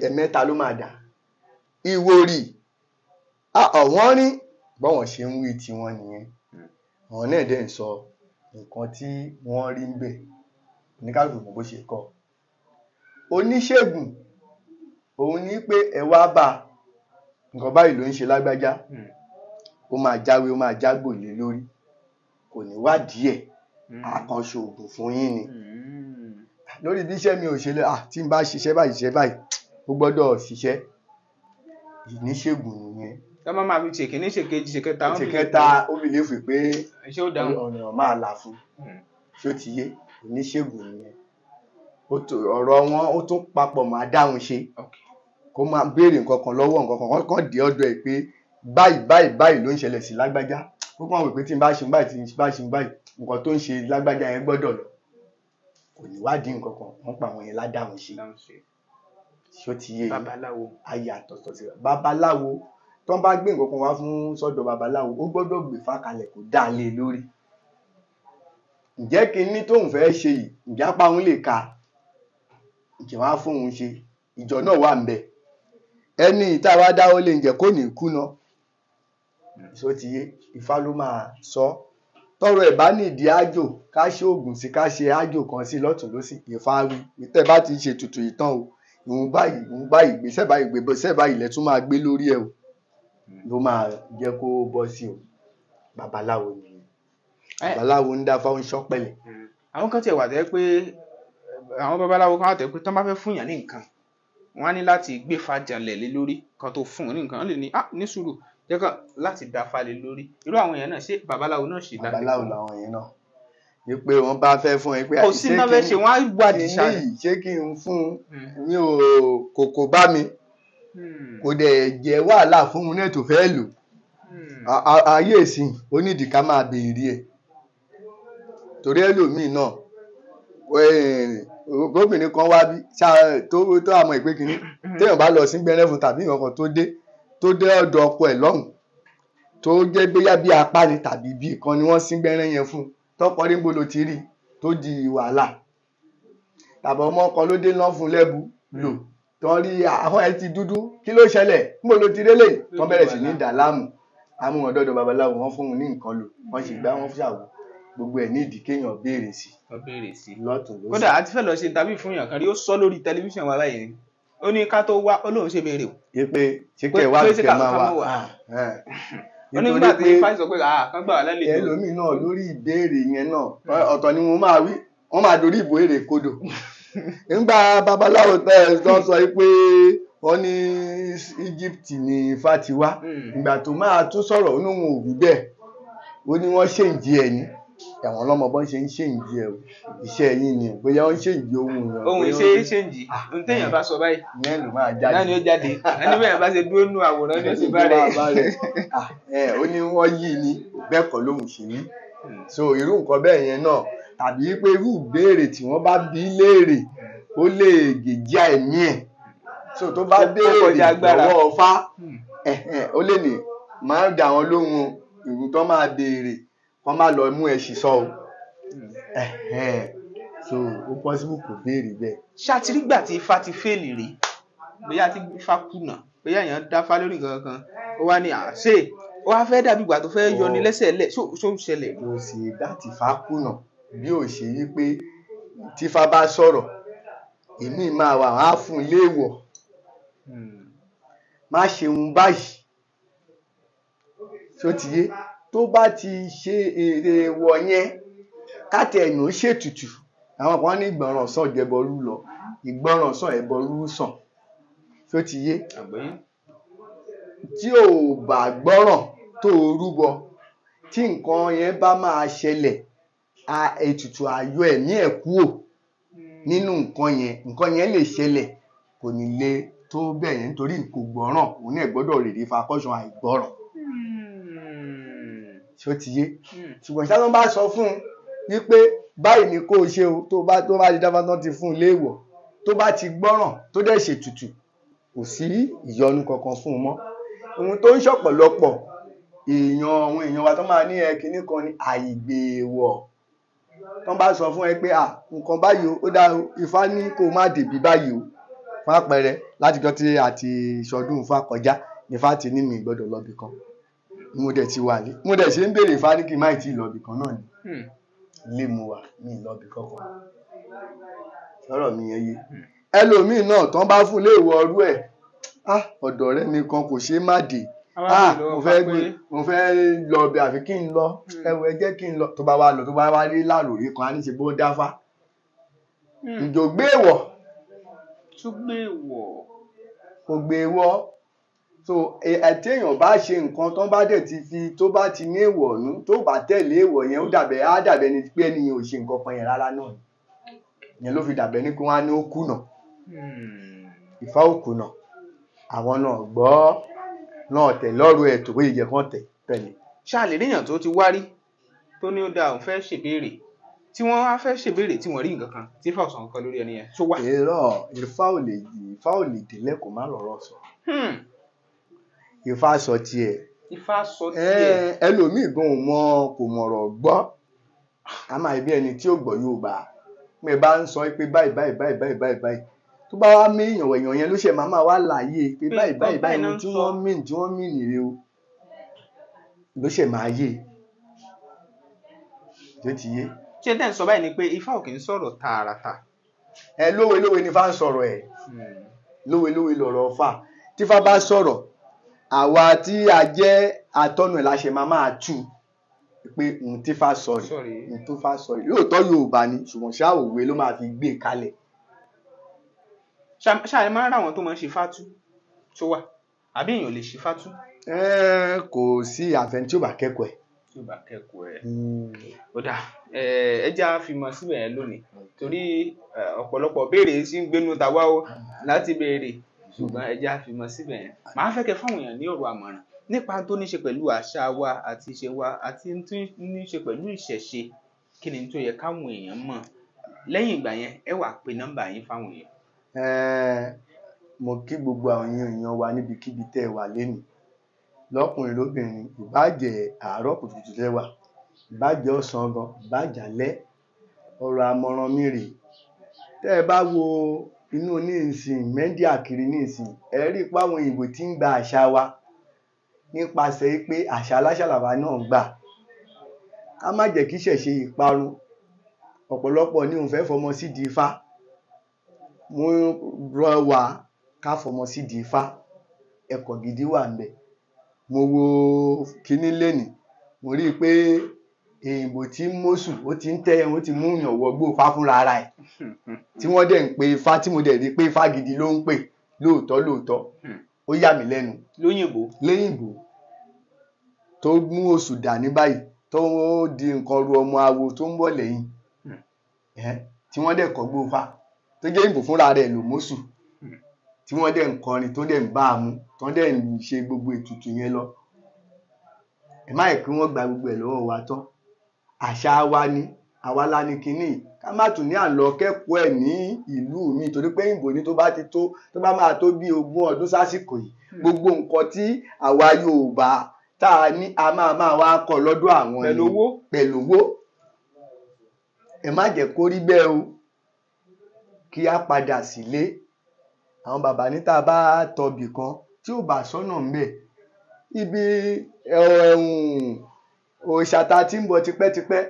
Speaker 2: ẹ̀mẹ́ta ló máa dà. Ìwòrì, ọ̀wọ́n rí, bọ́wọ̀n ṣe ń wí tiwọn nìyẹn. Àwọn náà dẹ̀ ń sọ nǹkan tí wọ́n rí ń bẹ̀. Oníkálùkù mọ bó ṣe kọ́. Oníṣègùn, òun ní pé ẹ wá bá a, Nǹkan báyìí ló ń ṣe lágbájá, ó máa jáwé, ó máa jágbò lé lórí, kò ní wádìí ẹ̀, àkànṣe oògùn fún yín ni. Lórí bí iṣẹ́ mi ò ṣe lè, tí n bá ṣiṣẹ́ báyìí ṣiṣẹ́ báyìí, ó gbọ́dọ̀ ṣiṣẹ́. Ìníṣègùn nìyẹn.
Speaker 1: Tá máa máa fi ṣèkíní ṣèkejì ṣèkẹta.
Speaker 2: Ṣèkẹta ó fi lè fi pé
Speaker 1: iṣẹ́ ó dáhùn,
Speaker 2: ọ̀nà máa là fún. Ṣó ti yé? Oníṣègùn nìyẹn. Ọ̀rọ̀ wọn ó tún papọ̀ máa dáhùn ṣe. Kó máa béèrè nǹkan kan lọ́wọ́ nǹkan kan, kàn dé ọ̀dọ̀ ẹ̀ pé báyìí báyìí báyìí ló ń ṣẹlẹ̀ sí lágbájá. Ó kàn wí pé tí n bá ṣe báyìí, tí n bá ṣe báyìí, nǹkan tó ń ṣe lágbájá yẹn gbọ́dọ̀ lọ. Kò ní wádìí nǹkan kan, wọ́n pa àwọn yẹn ládáhùn ṣe. Ṣó ti yé?
Speaker 1: Babaláwo.
Speaker 2: Ayé àtọ̀tọ̀ sí babaláwo. Tó ń bá gbé nǹkan kan wá fún sọ́dọ̀ babaláwo, ó gbọ́dọ̀ gbé fákalẹ̀ kó dá lé lórí. Ǹjẹ́ kinní tóun fẹ́ ṣe yìí, ǹjẹ́ apá òun lè ka? Ǹjẹ́ wọ́n á fóun ṣe? Ìjọ náà wà ń bẹ̀. Ẹni ìta wá dáwọ́ lé, ǹjẹ́ kò ní kú ná. Ṣó ti yé? Ifá ló máa sọ. Tọ́rọ̀ ẹ̀ bá nídìí ájò, ká ṣe oògùn sí, ká ṣe ájò kan sí lọ́tùn lósì. Ifá wí, tẹ́ bá ti ṣe ètùtù ìtàn o, ìhun báyìí, ìhun báyìí, ìgbésẹ̀ báyìí, ìgbésẹ̀ báyìí lẹ tún máa gbé lórí ẹ o. Ló máa jẹ́ kó bọ́ sí o. Babaláwo nìyẹn. Babaláwo ń dáfá, ń ṣọ́pẹ̀lẹ̀.
Speaker 1: Àwọn kan tiẹ̀ wà tẹ́ pé àwọn babaláwo kan wà tẹ́ pé tán bá fẹ́ fún yàn ní nǹkan, wọ́n á ní láti gbé fàjànlẹ̀ lé lórí kan tó fún un ní nǹkan. Wọ́n lè ní ní sùúrù jẹ́ kán láti dáfá lé lórí. Irú àwọn èèyàn náà, ṣé babaláwo náà ṣì dáfá?
Speaker 2: Babaláwo làwọn yẹn náà. Wípé wọ́n bá fẹ́ fún ẹ pé
Speaker 1: kò sí náà fẹ́ ṣe, wọ́n á wádìí ṣáà.
Speaker 2: Ṣé kí n fún un? Mi ò kòkò bá mi. Kò dẹ̀ jẹ́ wàhálà fún un náà tó fẹ́ lò. Ayé ìsìn ó nídìí ká máa béèrè ẹ̀. Torí ẹlòmíì náà, gómìnà kan wá bí tó àmọ́ ìpè kínní, téèyàn bá lọ sí gbẹ́rẹ́ fún tàbí nǹkan kan tó dé ọ̀dọ̀ ọkọ ẹ̀ lọ́hùn, tó jẹ́ bóyá bí apá ni tàbí bí kan ni wọ́n sín gbẹ́rẹ́ yẹn fún, tọkọ rí níbo ló ti rí tó di wàhálà. Tàbí ọmọ kan ló dé lọ́ fún lẹ́bu lò, tán rí àwọn ẹ ti dúdú, kí ló ṣẹlẹ̀, níbo ló ti rélé, tán bẹ̀rẹ̀ sí ní dà láàmú. Amúhàn dọ́dọ̀ babaláwo, wọ́n fún un ní nǹkan lò, wọ́n sì gbá wọn ṣàwò. Gbogbo ẹ̀ ní ìdí kéèyàn béèrè sí.
Speaker 1: Béèrè sí.
Speaker 2: Lọ́tùn lósì.
Speaker 1: Kódà a ti fẹ́ lọ ṣe tàbí fún yàn kan rí, ó sọ lórí tẹlifíṣàn wa báyìí. Ó ní ká tó wá, ó lóun ṣe béèrè o.
Speaker 2: Pé ṣé kẹ́ wá kẹ́ máa wá.
Speaker 1: Ó ní nígbà tí Ifá sọ pé kán gbà wá lálejò.
Speaker 2: Ẹlòmíì náà lórí ìbéèrè yẹn náà, ọ̀tọ̀ ni wọ́n máa wí, wọ́n máa dorí ìbéèrè kodò. Nígbà babaláwo tẹ́ ẹ sọ pé wọ́n ní Egypt ni Ifá ti wá. Ìgbà tó máa tún sọ̀rọ̀, ó ní òun ò wí bẹ́ẹ̀. Ó ní wọ́n ṣèǹjì ẹ̀ ní. Àwọn ọlọ́mọ bọ́n ṣe ń ṣèǹjì ẹ̀ o. Iṣẹ́ yín ni bóyá wọ́n ń ṣèǹjì ohun ìyàn.
Speaker 1: Ohun ìṣe ṣèǹjì. Ohun téèyàn bá sọ báyìí.
Speaker 2: Ìyẹn ló máa jáde.
Speaker 1: Náà ni ó jáde. Ẹni bẹ́ẹ̀ bá ṣe dúró nú àwòrán ni ó sì bá rẹ̀.
Speaker 2: Ó ní wọ́n yí ni bẹ́ẹ̀ kọ́ lóhùn ṣe rí. So irú nǹkan bẹ́ẹ̀ yẹn náà, tàbí pé irú ìbéèrè tí wọ́n bá bí léèrè, ó lè gèjì ẹ̀mí ẹ̀. So tó bá béèrè lọ́wọ́ Ifá, ó lè ní máa ń dà wọ́n lóhùn ìrù tó máa béèrè, wọ́n máa lọ mú ẹṣin sọ o. So ó possible kò béèrè bẹ́ẹ̀.
Speaker 1: Ṣàtìrígbà tí Ifá ti fèèlì rí, bóyá tí Ifá kùnà, bóyá èèyàn dáfá lórí nǹkan kan, ó wá ní àṣẹ, ó wá fẹ́ dàbí ìgbà tó fẹ́ yọni lẹ́sẹ̀ lẹ̀, ṣó ń ṣẹlẹ̀?
Speaker 2: Kò sí dá tìfá kùnà bí ò ṣe wí pé tífá bá sọ̀rọ̀, èmi máa wà á fún un léèwọ̀. Má ṣe ohun báyìí. Ṣó ti yé? Tó bá ti ṣe èèwọ̀ yẹn, káàtì ẹ̀yìn ó ṣètùtù. Àwọn kan ní ìgbọràn sàn ju ẹbọ rúrú lọ. Ìgbọràn sàn ẹbọ rúrú sàn. Ṣó ti yé? Tí ò bá gbọ́ràn tó rúbọ, tí nǹkan yẹn bá máa ṣẹlẹ̀, ètùtù ayọ̀ ẹ̀mí ẹ̀ kúrò nínú nǹkan yẹn. Nǹkan yẹn lè ṣẹlẹ̀, kò ní le tó bẹ́ẹ̀ yẹn nítorí kò gbọ́ràn, òun náà gbọ́dọ̀ rèrè fakọ́ṣan àìgbọ́ràn. Ṣó ti yé? Ṣùgbọ́n ṣá tó bá sọ fún un wípé báyìí ni kó o ṣe o, tó bá ti dáfá tán ti fún un léèwọ̀, tó bá ti gbọ́ràn tó dẹ̀ ṣètùtù, kò sí ìyọnu kankan fún un mọ́. Ohun tó ń ṣọ̀pọ̀lọpọ̀ èèyàn, àwọn èèyàn wa tó máa ní ẹ kinní kan ní àìgbèèwọ̀. Tán bá sọ fún ẹ pé nǹkan báyìí o, ó dá o, Ifá ní kó o má dèbí báyìí o. Fún àpẹẹrẹ, látijọ́ tí a ti ṣọdún Ifá kọjá, Ifá ti ní mi gbọ́dọ̀ lọ ibì kan. Mo dẹ̀ ti wà ní. Mo dẹ̀ ṣe ń béèrè Ifá ní kí n má ì tí ì lọ ibì kan náà ni. Ilé mo wà, mi ì lọ ibì kankan. Sọ̀rọ̀ mi yẹn yé. Ẹlòmíì náà tán bá fún léèwọ̀ ọrú ẹ̀, Ah, ọ̀dọ̀ ọ̀rẹ́ mi kan kò ṣeé má dé. Ah, mo fẹ́ lọ bẹ̀, àfi kí n lọ, ẹ wò, ẹ jẹ́ kí n lọ. Tó bá wá lọ, tó bá wá rí lálòrí kan, á ní ṣe bó dáfá. Ǹjọ́ gbé wọ̀?
Speaker 1: Tún gbé wọ̀.
Speaker 2: Kò gbé wọ̀. So àti èèyàn bá ṣe nǹkan tán bá dẹ̀ ti fi, tó bá ti ní èèwọ̀ nú, tó bá tẹ̀lé èèwọ̀ yẹn, ó dàbẹ̀, á dàbẹ̀ ni pé ẹni yẹn ò ṣe nǹkan kan yẹn rárá náà. Ìyẹn ló fi dàbẹ̀ ní pé wọ́n á ní ó kùnà. Ifá ò kùnà. Àwọn náà gbọ́ náà tẹ̀ lọ́rọ̀ ẹ̀ tó bóyá ìjẹ́ kan tẹ̀ tẹ̀lé.
Speaker 1: Ṣáà lè ríyàn tó ti wárí tó ní ó dáa òun fẹ́ ṣèbéèrè, tí wọ́n á fẹ́ ṣèbéèrè tí wọ́n rí nǹkan kan tí Ifá ò sọ nǹkan lórí ẹni yẹn tó wà.
Speaker 2: Irọ́, Ifá ò lè, Ifá ò lè délẹ̀ kó má lọ́rọ̀ sọ. Ifá sọ tiẹ̀.
Speaker 1: Ifá sọ tiẹ̀.
Speaker 2: Ẹlòmíì gan ò mọ, kò mọ̀rọ̀ gbọ́. A máa bí ẹni tí ò gbọ́ Yorùbá. Mo bá ń sọ pé báyìí báyìí báyìí báyìí báyìí báyìí. Tó bá wá mí èèyàn, èèyàn yẹn ló ṣe máa máa wá láàyè pé báyìí báyìí báyìí ohun tí wọ́n mìn, tí wọ́n mìn nìyẹn o. Ló ṣe máa yé. Tó ti yé.
Speaker 1: Ṣé tẹ́ ń sọ báyìí ni pé Ifá ò kì í sọ̀rọ̀ tààràtà?
Speaker 2: Ẹ lówe lówe ni Ifá ń sọ̀rọ̀ ẹ̀. Lówe lówe lọ̀rọ̀ Ifá. Tí Ifá bá sọ̀rọ̀, àwa tí a jẹ́ atọ́nà ẹ̀ la ṣe máa máa tú pé ohun tí Ifá sọ rèé, ohun tó Ifá sọ rèé. Lóòótọ́ Yorùbá ni, ṣùgbọ́n ṣá òwe ló máa fi gbé kalẹ̀.
Speaker 1: Ṣáà ẹ máa ń ráwọn tó máa ń ṣe fátú tó wà, àbí èèyàn lè ṣe fátú?
Speaker 2: Kò sí àfẹn tí ó bá kẹ́kọ̀ọ́ ẹ̀.
Speaker 1: Tí ó bá kẹ́kọ̀ọ́ ẹ̀. Ó dáa, ẹ jẹ́ á fi mọ̀ síbẹ̀ yẹn lónìí, torí ọ̀pọ̀lọpọ̀ béèrè sí ń gbénu tàwa o láti béèrè, ṣùgbọ́n ẹ jẹ́ á fi mọ̀ síbẹ̀ yẹn. Màá fẹ́ kẹ́ fáwọn èèyàn ní ọ̀rọ̀ àmọ̀ràn nípa tó ní ṣe pẹ̀lú àṣà wa àti ìṣe wa àti tó ní ṣe pẹ̀lú ìṣẹ̀ṣe, kí ni tó yẹ káwọn èèyàn mọ̀. Lẹ́yìn ìgbà yẹn, ẹ wá pe nọ́mbà yín fáwọn èèyàn.
Speaker 2: Mo kí gbogbo àwọn èèyàn wa níbikíbi tẹ́ ẹ wà lénìí, lọ́kùnrin lóbìnrin, ìbájẹ́ àárọ̀ kùtùkùtù tẹ́ wà, ìbájẹ́ ọ̀sán gan, ìbájẹ́ alẹ́. Ọ̀rọ̀ àmọ̀ràn mi rèé. Tẹ́ ẹ bá wo inú ní ìsìn mẹ́ndíà kiri ní ìsìn, ẹ rí i pé àwọn òyìnbó tí ń gba àṣà wa nípasẹ̀ pé àṣà aláṣà làwa náà ń gbà. Ká má jẹ́ kí ìṣẹ̀ṣe ìparun. Ọ̀pọ̀lọpọ̀ ni òun fẹ́ fọmọ sídìí Ifá. Mo rọ̀ wá ká fọmọ sídìí Ifá. Ẹ̀kọ́ gidi wà ńbẹ̀. Mo wo kinní lénìí, mo rí i pé èyìnbó tí ń mósù, ó ti ń tẹ́, ó ti mú yàn wọgbó Ifá fúnra ara ẹ̀. Tí wọ́n dẹ̀ ń pe Ifá, tí mo dẹ̀ rí i pé Ifá gidi ló ń pè lóòótọ́ lóòótọ́. Ó yà mí lẹ́nu.
Speaker 1: Lóyìnbó.
Speaker 2: Lóyìnbó tó mú oṣù dání báyìí, tó di nǹkan ru ọmọ awo tó ń bọ̀ lẹ́yìn. Tí wọ́n dẹ̀ kọ́gbó Ifá, tó jẹ́ òyìnbó fúnra rẹ̀ ló mósù. Tí wọ́n dẹ̀ ń kọrin, tó dẹ̀ ń bá a mu, tó dẹ̀ ń ṣe gbogbo ètùtù yẹn lọ. Ẹ má yẹ kí wọ́n gba gbogbo ẹ̀ lọ́wọ́ wa tán. Àṣà wa ni, àwa la ní kinní. Ká má tún ní à ń lọ kẹ́kọ̀ọ́ ẹ̀ ní ìlú mi, torí pé òyìnbó ní tó bá ti tó, tó bá máa tó bí 20 ọdún sásìkò yìí, gbogbo nǹkan tí àwa Yorùbá tá a ní a máa máa wá kọ́ lọ́dọ̀ àwọn
Speaker 1: Pẹ̀lú owó.
Speaker 2: Pẹ̀lú owó. Ẹ má jẹ́ kó rí bẹ́ẹ̀ o. Kí á padà sílé. Àwọn bàbá ní tá a bá tọbì kan tí ò bá sọ́nà ńbẹ̀, ibi òòṣà tá a ti ń bọ̀ tipẹ́tipẹ́,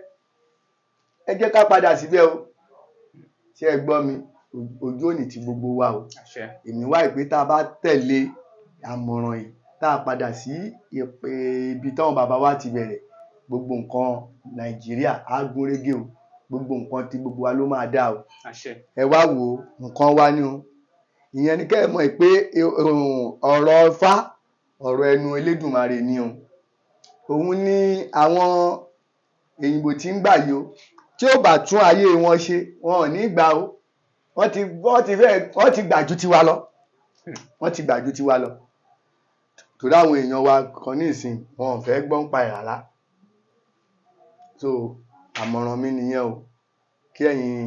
Speaker 2: ẹ jẹ́ ká padà síbẹ̀ o. Ṣé ẹ gbọ́ mi? Ojú òní ti gbogbo wa o. Èmi wá ìpè tá a bá tẹ̀lé àmọ̀ràn yìí, tá a padà sí ibi táwọn bàbá wa ti bẹ̀rẹ̀, gbogbo nǹkan Nàìjíríà á gúnrégé o. Gbogbo nǹkan tí gbogbo wa ló máa dá o. Ẹ wá wo nǹkan wa ni o. Ìyẹn ni kẹ́ ẹ mọ̀ pé ọ̀rọ̀ Ifá, ọ̀rọ̀ ẹnu Elédùmarè ni o. Òun ni àwọn òyìnbó tí ń gbà yìí o. Tí ó bá tún ayé wọn ṣe, wọn ò ní gbà o. Wọ́n ti gbà ju tiwa lọ. Wọ́n ti gbà ju tiwa lọ. Torí àwọn èèyàn wa kan ní ìsìn, wọn ò fẹ́ gbọ́n pa ẹ̀ rárá. So àmọ̀ràn mi nìyẹn o. Kí ẹ̀yin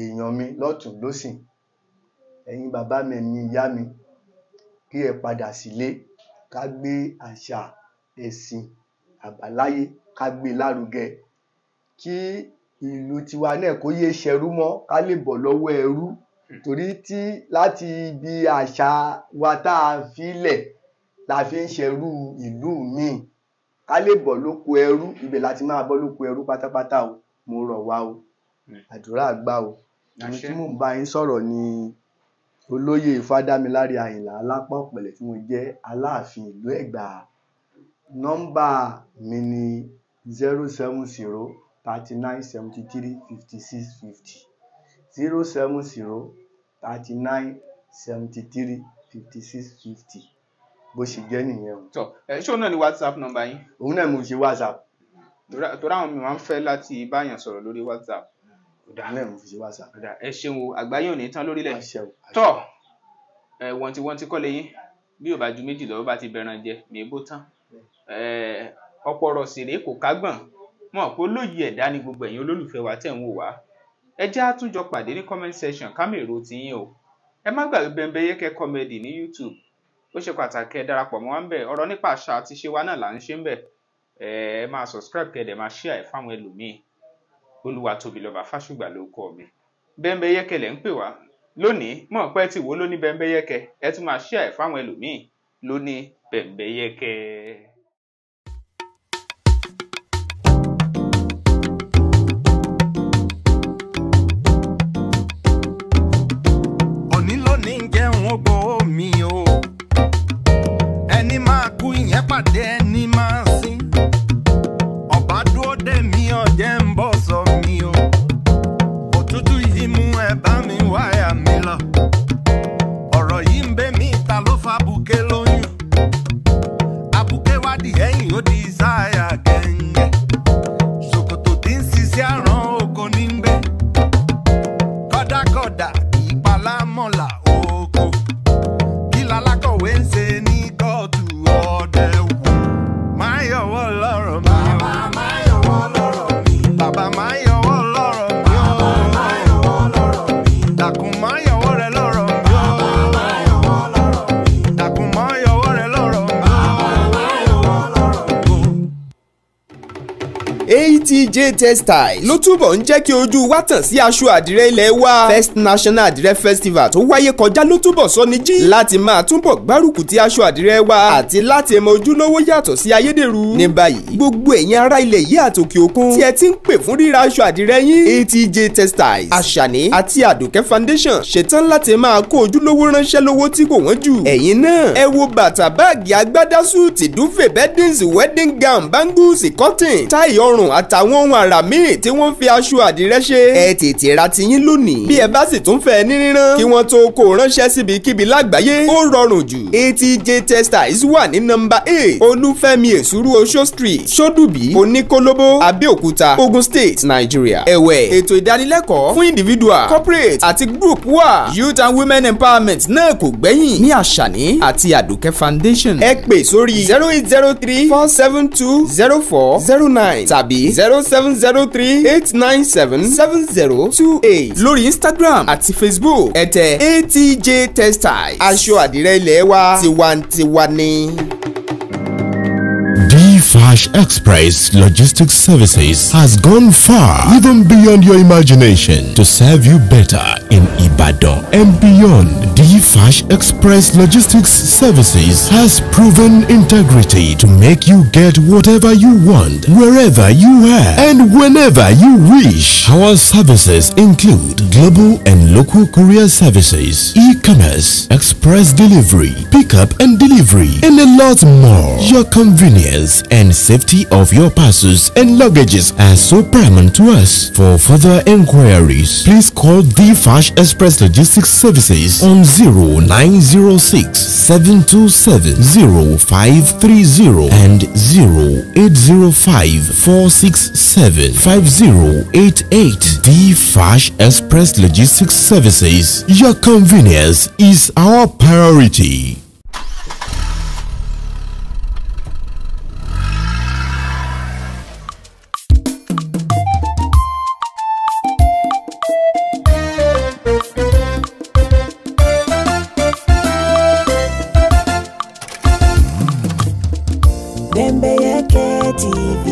Speaker 2: èèyàn mi lọ́tùn lósìn, ẹ̀yin bàbá mi, ẹ̀yin ìyá mi, kí ẹ padà sílé, ká gbé àṣà ẹ̀sìn àbáláyé, ká gbé lárugẹ. Kí ìlú tiwa náà kó yé ṣẹrú mọ́, ká lè bọ̀ lọ́wọ́ ẹrú. Torí tí láti ibi àṣà wa tá a fi lẹ̀ la fi ń ṣẹrú ìlú míì. Ká lè bọ̀ lóko ẹrú, ibẹ̀ la ti máa bọ́ lóko ẹrú pátápátá o. Mo rọ̀ wá o. Àdúrà gbà o. Èmi tí mò ń bá yín sọ̀rọ̀ ni Olóyè Ifádámiláre Àyìnlá Alápá Ọ̀pẹ̀lẹ̀ tí mo jẹ́ Aláàfin ìlú Ẹ̀gbá. Nọ́mbà mi ni 070 39 73 56 50, 070 39 73 56 50. Bó ṣe jẹ́ nìyẹn o.
Speaker 1: Tọ ẹ, ṣé òun náà ni WhatsApp nọ́mbà yín?
Speaker 2: Òun náà mo ṣe WhatsApp.
Speaker 1: Torí àwọn mi máa ń fẹ́ láti báyàn sọ̀rọ̀ lórí WhatsApp.
Speaker 2: Òun náà mo fi ṣe WhatsApp.
Speaker 1: Ẹ ṣeun o, àgbáyé ò ní tán lórílẹ̀.
Speaker 2: Àṣẹ o, àṣẹ.
Speaker 1: Tọ ẹ, wọ̀ntí kọ́ lẹ́yìn bí ò bá ju méjì lọ́wọ́ bá ti bẹran jẹ mèébó tán. Ọ̀pọ̀ ọ̀rọ̀ sì rèé kò kágbọ̀n mọ̀ pé olóyè ẹ̀dá ni gbogbo ẹ̀yin olólùfẹ́ wa tẹ̀ ń wò wá. Ẹ jẹ́ á tún jọ pàdé ní comment section kámẹ́rò tiyín o. Ẹ má gbàgbé Bembeyeke Comedy ní YouTube. Ó ṣe pàtàkì ẹ darapọ̀ mọ́ wa ń bẹ̀. Ọ̀rọ̀ nípa àṣà àti ìṣe wa náà là ń ṣe ń bẹ̀. Ẹ máa subscribe kẹ́ dẹ̀ máa share ẹ̀ fáwọn ẹlòmíì. Olúwatóbilọ́ba Fásùgbà ló kọ mi. Bembeyeke lẹ̀ ń pè wá lónìí, mọ̀ pé tí wo ló ní Bembeyeke, ẹ tún máa share ẹ̀ fáwọn ẹlòmíì lóní Bembeyeke.
Speaker 4: Òní lónìí ń jẹun ó gbowó mi o, ẹni máa kú ìyẹn pàdé ẹni máa sin. Ọba dúró dé mi, ọ̀jẹ̀ ń bọ̀ sọ mi o. Òtútù yìí mú ẹ bá mi wáyà mi lọ. Ọ̀rọ̀ yìí ń bẹ mí, ta ló fa buké lóyún? Abuké wádìí ẹ̀yìn ó di sáyà gẹ̀ǹgẹ̀. Ṣòkòtò tí ń ṣiṣẹ́ àrán oko ní ń gbé. Kọ́dákọ̀dà ìpalámọ̀là oko. Kí lalákọ̀wé ń ṣe ní kóòtù ọdẹ wò? Máa yọ̀wọ́ lọ́rọ̀ mi o. Bàbá máa yọ̀wọ́ lọ́rọ̀ mi. Bàbá máa yọ̀wọ́ lọ́rọ̀ mi o. Bàbá máa yọ̀wọ́ lọ́rọ̀ mi. Dàkún máa yọ̀wọ́ rẹ lọ́rọ̀ mi o. Bàbá máa yọ̀wọ́ lọ́rọ̀ mi. Dàkún máa yọ̀wọ́ rẹ lọ́rọ̀ mi o. Bàbá máa yọ̀wọ́ lọ́rọ̀ mi.
Speaker 3: ATJ Textiles ló túbọ̀ ń jẹ́ kí ojú wa tàn sí aṣọ àdìrẹ ilẹ̀ wa. First National Àdìrẹ Festival tó wáyé kọjá ló túbọ̀ sọ ní jí láti máa túbọ̀ gbárùkù ti aṣọ àdìrẹ wa àti láti mọ ojúlówó yàtọ̀ sí ayédèrú. Ní báyìí, gbogbo ẹ̀yin ará ilẹ̀ yìí àtòkè òkun tí ẹ ti ń pè fún ríra aṣọ àdìrẹ yín, ATJ Textiles, Àṣàní àti Àdùkẹ́ Foundation ṣetán láti máa kó ojúlówó ránṣẹ́ lówó tí kò wọ́n jù. Ẹ̀yin náà ẹ wo bàtà, báàgì, agbádá, súùtì, dúfè, beddings, wedding gown, bangles, cotton, táì ọrùn àtàwọn ohun àrà míì tí wọ́n fi aṣọ àdìrẹ ṣe. Ẹ tètè ra tiyín lónìí. Bí ẹ bá sì tún fẹ́ ní rírán kí wọ́n tó kó ránṣẹ́ síbikíbi lágbàáyé, ó rọrùn jù. ATJ Textiles wà ní nọ́mbà 8 Olúfẹ́mi Èsúrú Oṣó Street, Ṣódùbí, Oníkólóbó, Abẹ́òkúta, Ogun State, Nigeria. Ẹ̀wẹ̀, ètò ìdánilẹ́kọ̀ọ́ fún individual, corporate àti group wà. Youth and women empowerment náà kò gbẹ́yìn ní Àṣàní àti Àdùkẹ́ Foundation. Ẹ pè sórí 0803 472 0409 tàbí 0703 897 7028 lórí Instagram àti Facebook. Ẹ tẹ ATJ Textiles, aṣọ àdìrẹ ilé wa tiwantiwa ni.
Speaker 5: D-Fash Express Logistics Services has gone far, even beyond your imagination, to serve you better in Ibadan and beyond. D-Fash Express Logistics Services has proven integrity to make you get whatever you want, wherever you are, and whenever you wish. Our services include global and local courier services, e-commerce, express delivery, pickup and delivery, and a lot more. Your convenience and safety of your parcels and luggages are so paramount to us. For further inquiries, please call the Fash Express Logistics Services on 0906 727 0530 and 0805 467 5088. The Fash Express Logistics Services. Your convenience is our priority.
Speaker 6: Bembeyeke TV,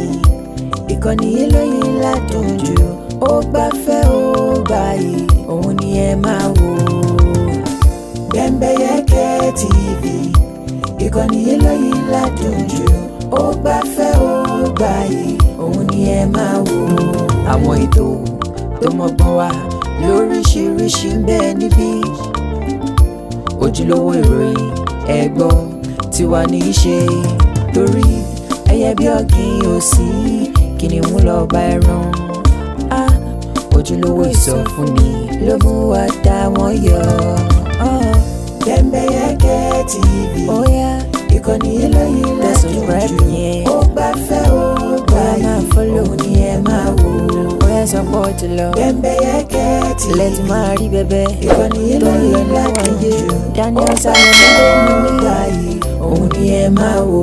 Speaker 6: ìkànnì eléyìí ládùn jù, ó gbafẹ́ ó gbayì, òun ni ẹ máa wò. Bembeyeke TV, ìkànnì eléyìí ládùn jù, ó gbafẹ́ ó gbayì, òun ni ẹ máa wò. Àwọn ètò tó mọ́gbọ́n wá lóríṣiríṣi ń bẹ níbí. Ojúlówó ìròyìn ẹ gbọ́ tiwa ní í ṣe, torí ẹyẹ bí ọ̀gìn ò sí, kìnìún lọ bá ẹran. Á ojúlówó ìsọfúnni ló mú wa dá wọn yọ.
Speaker 7: Bembeyeke TV.
Speaker 6: Ó yá,
Speaker 7: ìkànnì eléyìí
Speaker 6: tẹ
Speaker 7: ládùn
Speaker 6: subscribe
Speaker 7: jù.
Speaker 6: Yẹn.
Speaker 7: Ó gbafẹ́, ó gbayì,
Speaker 6: máa follow.
Speaker 7: Òun ni ẹ máa wò.
Speaker 6: Ó yá, sọ pé ó ti lọ.
Speaker 7: Bembeyeke TV.
Speaker 6: Lẹ́tí máa rí bẹ́bẹ́
Speaker 7: ìkànnì
Speaker 6: tó ń lọ
Speaker 7: eléyìí
Speaker 6: nínú
Speaker 7: ládùn
Speaker 6: ayé.
Speaker 7: jù.
Speaker 6: Daniel
Speaker 7: Ó
Speaker 6: Salomon
Speaker 7: gbafẹ́,
Speaker 6: ló
Speaker 7: ó
Speaker 6: ní.
Speaker 7: gbayì, òun ni ẹ máa wò.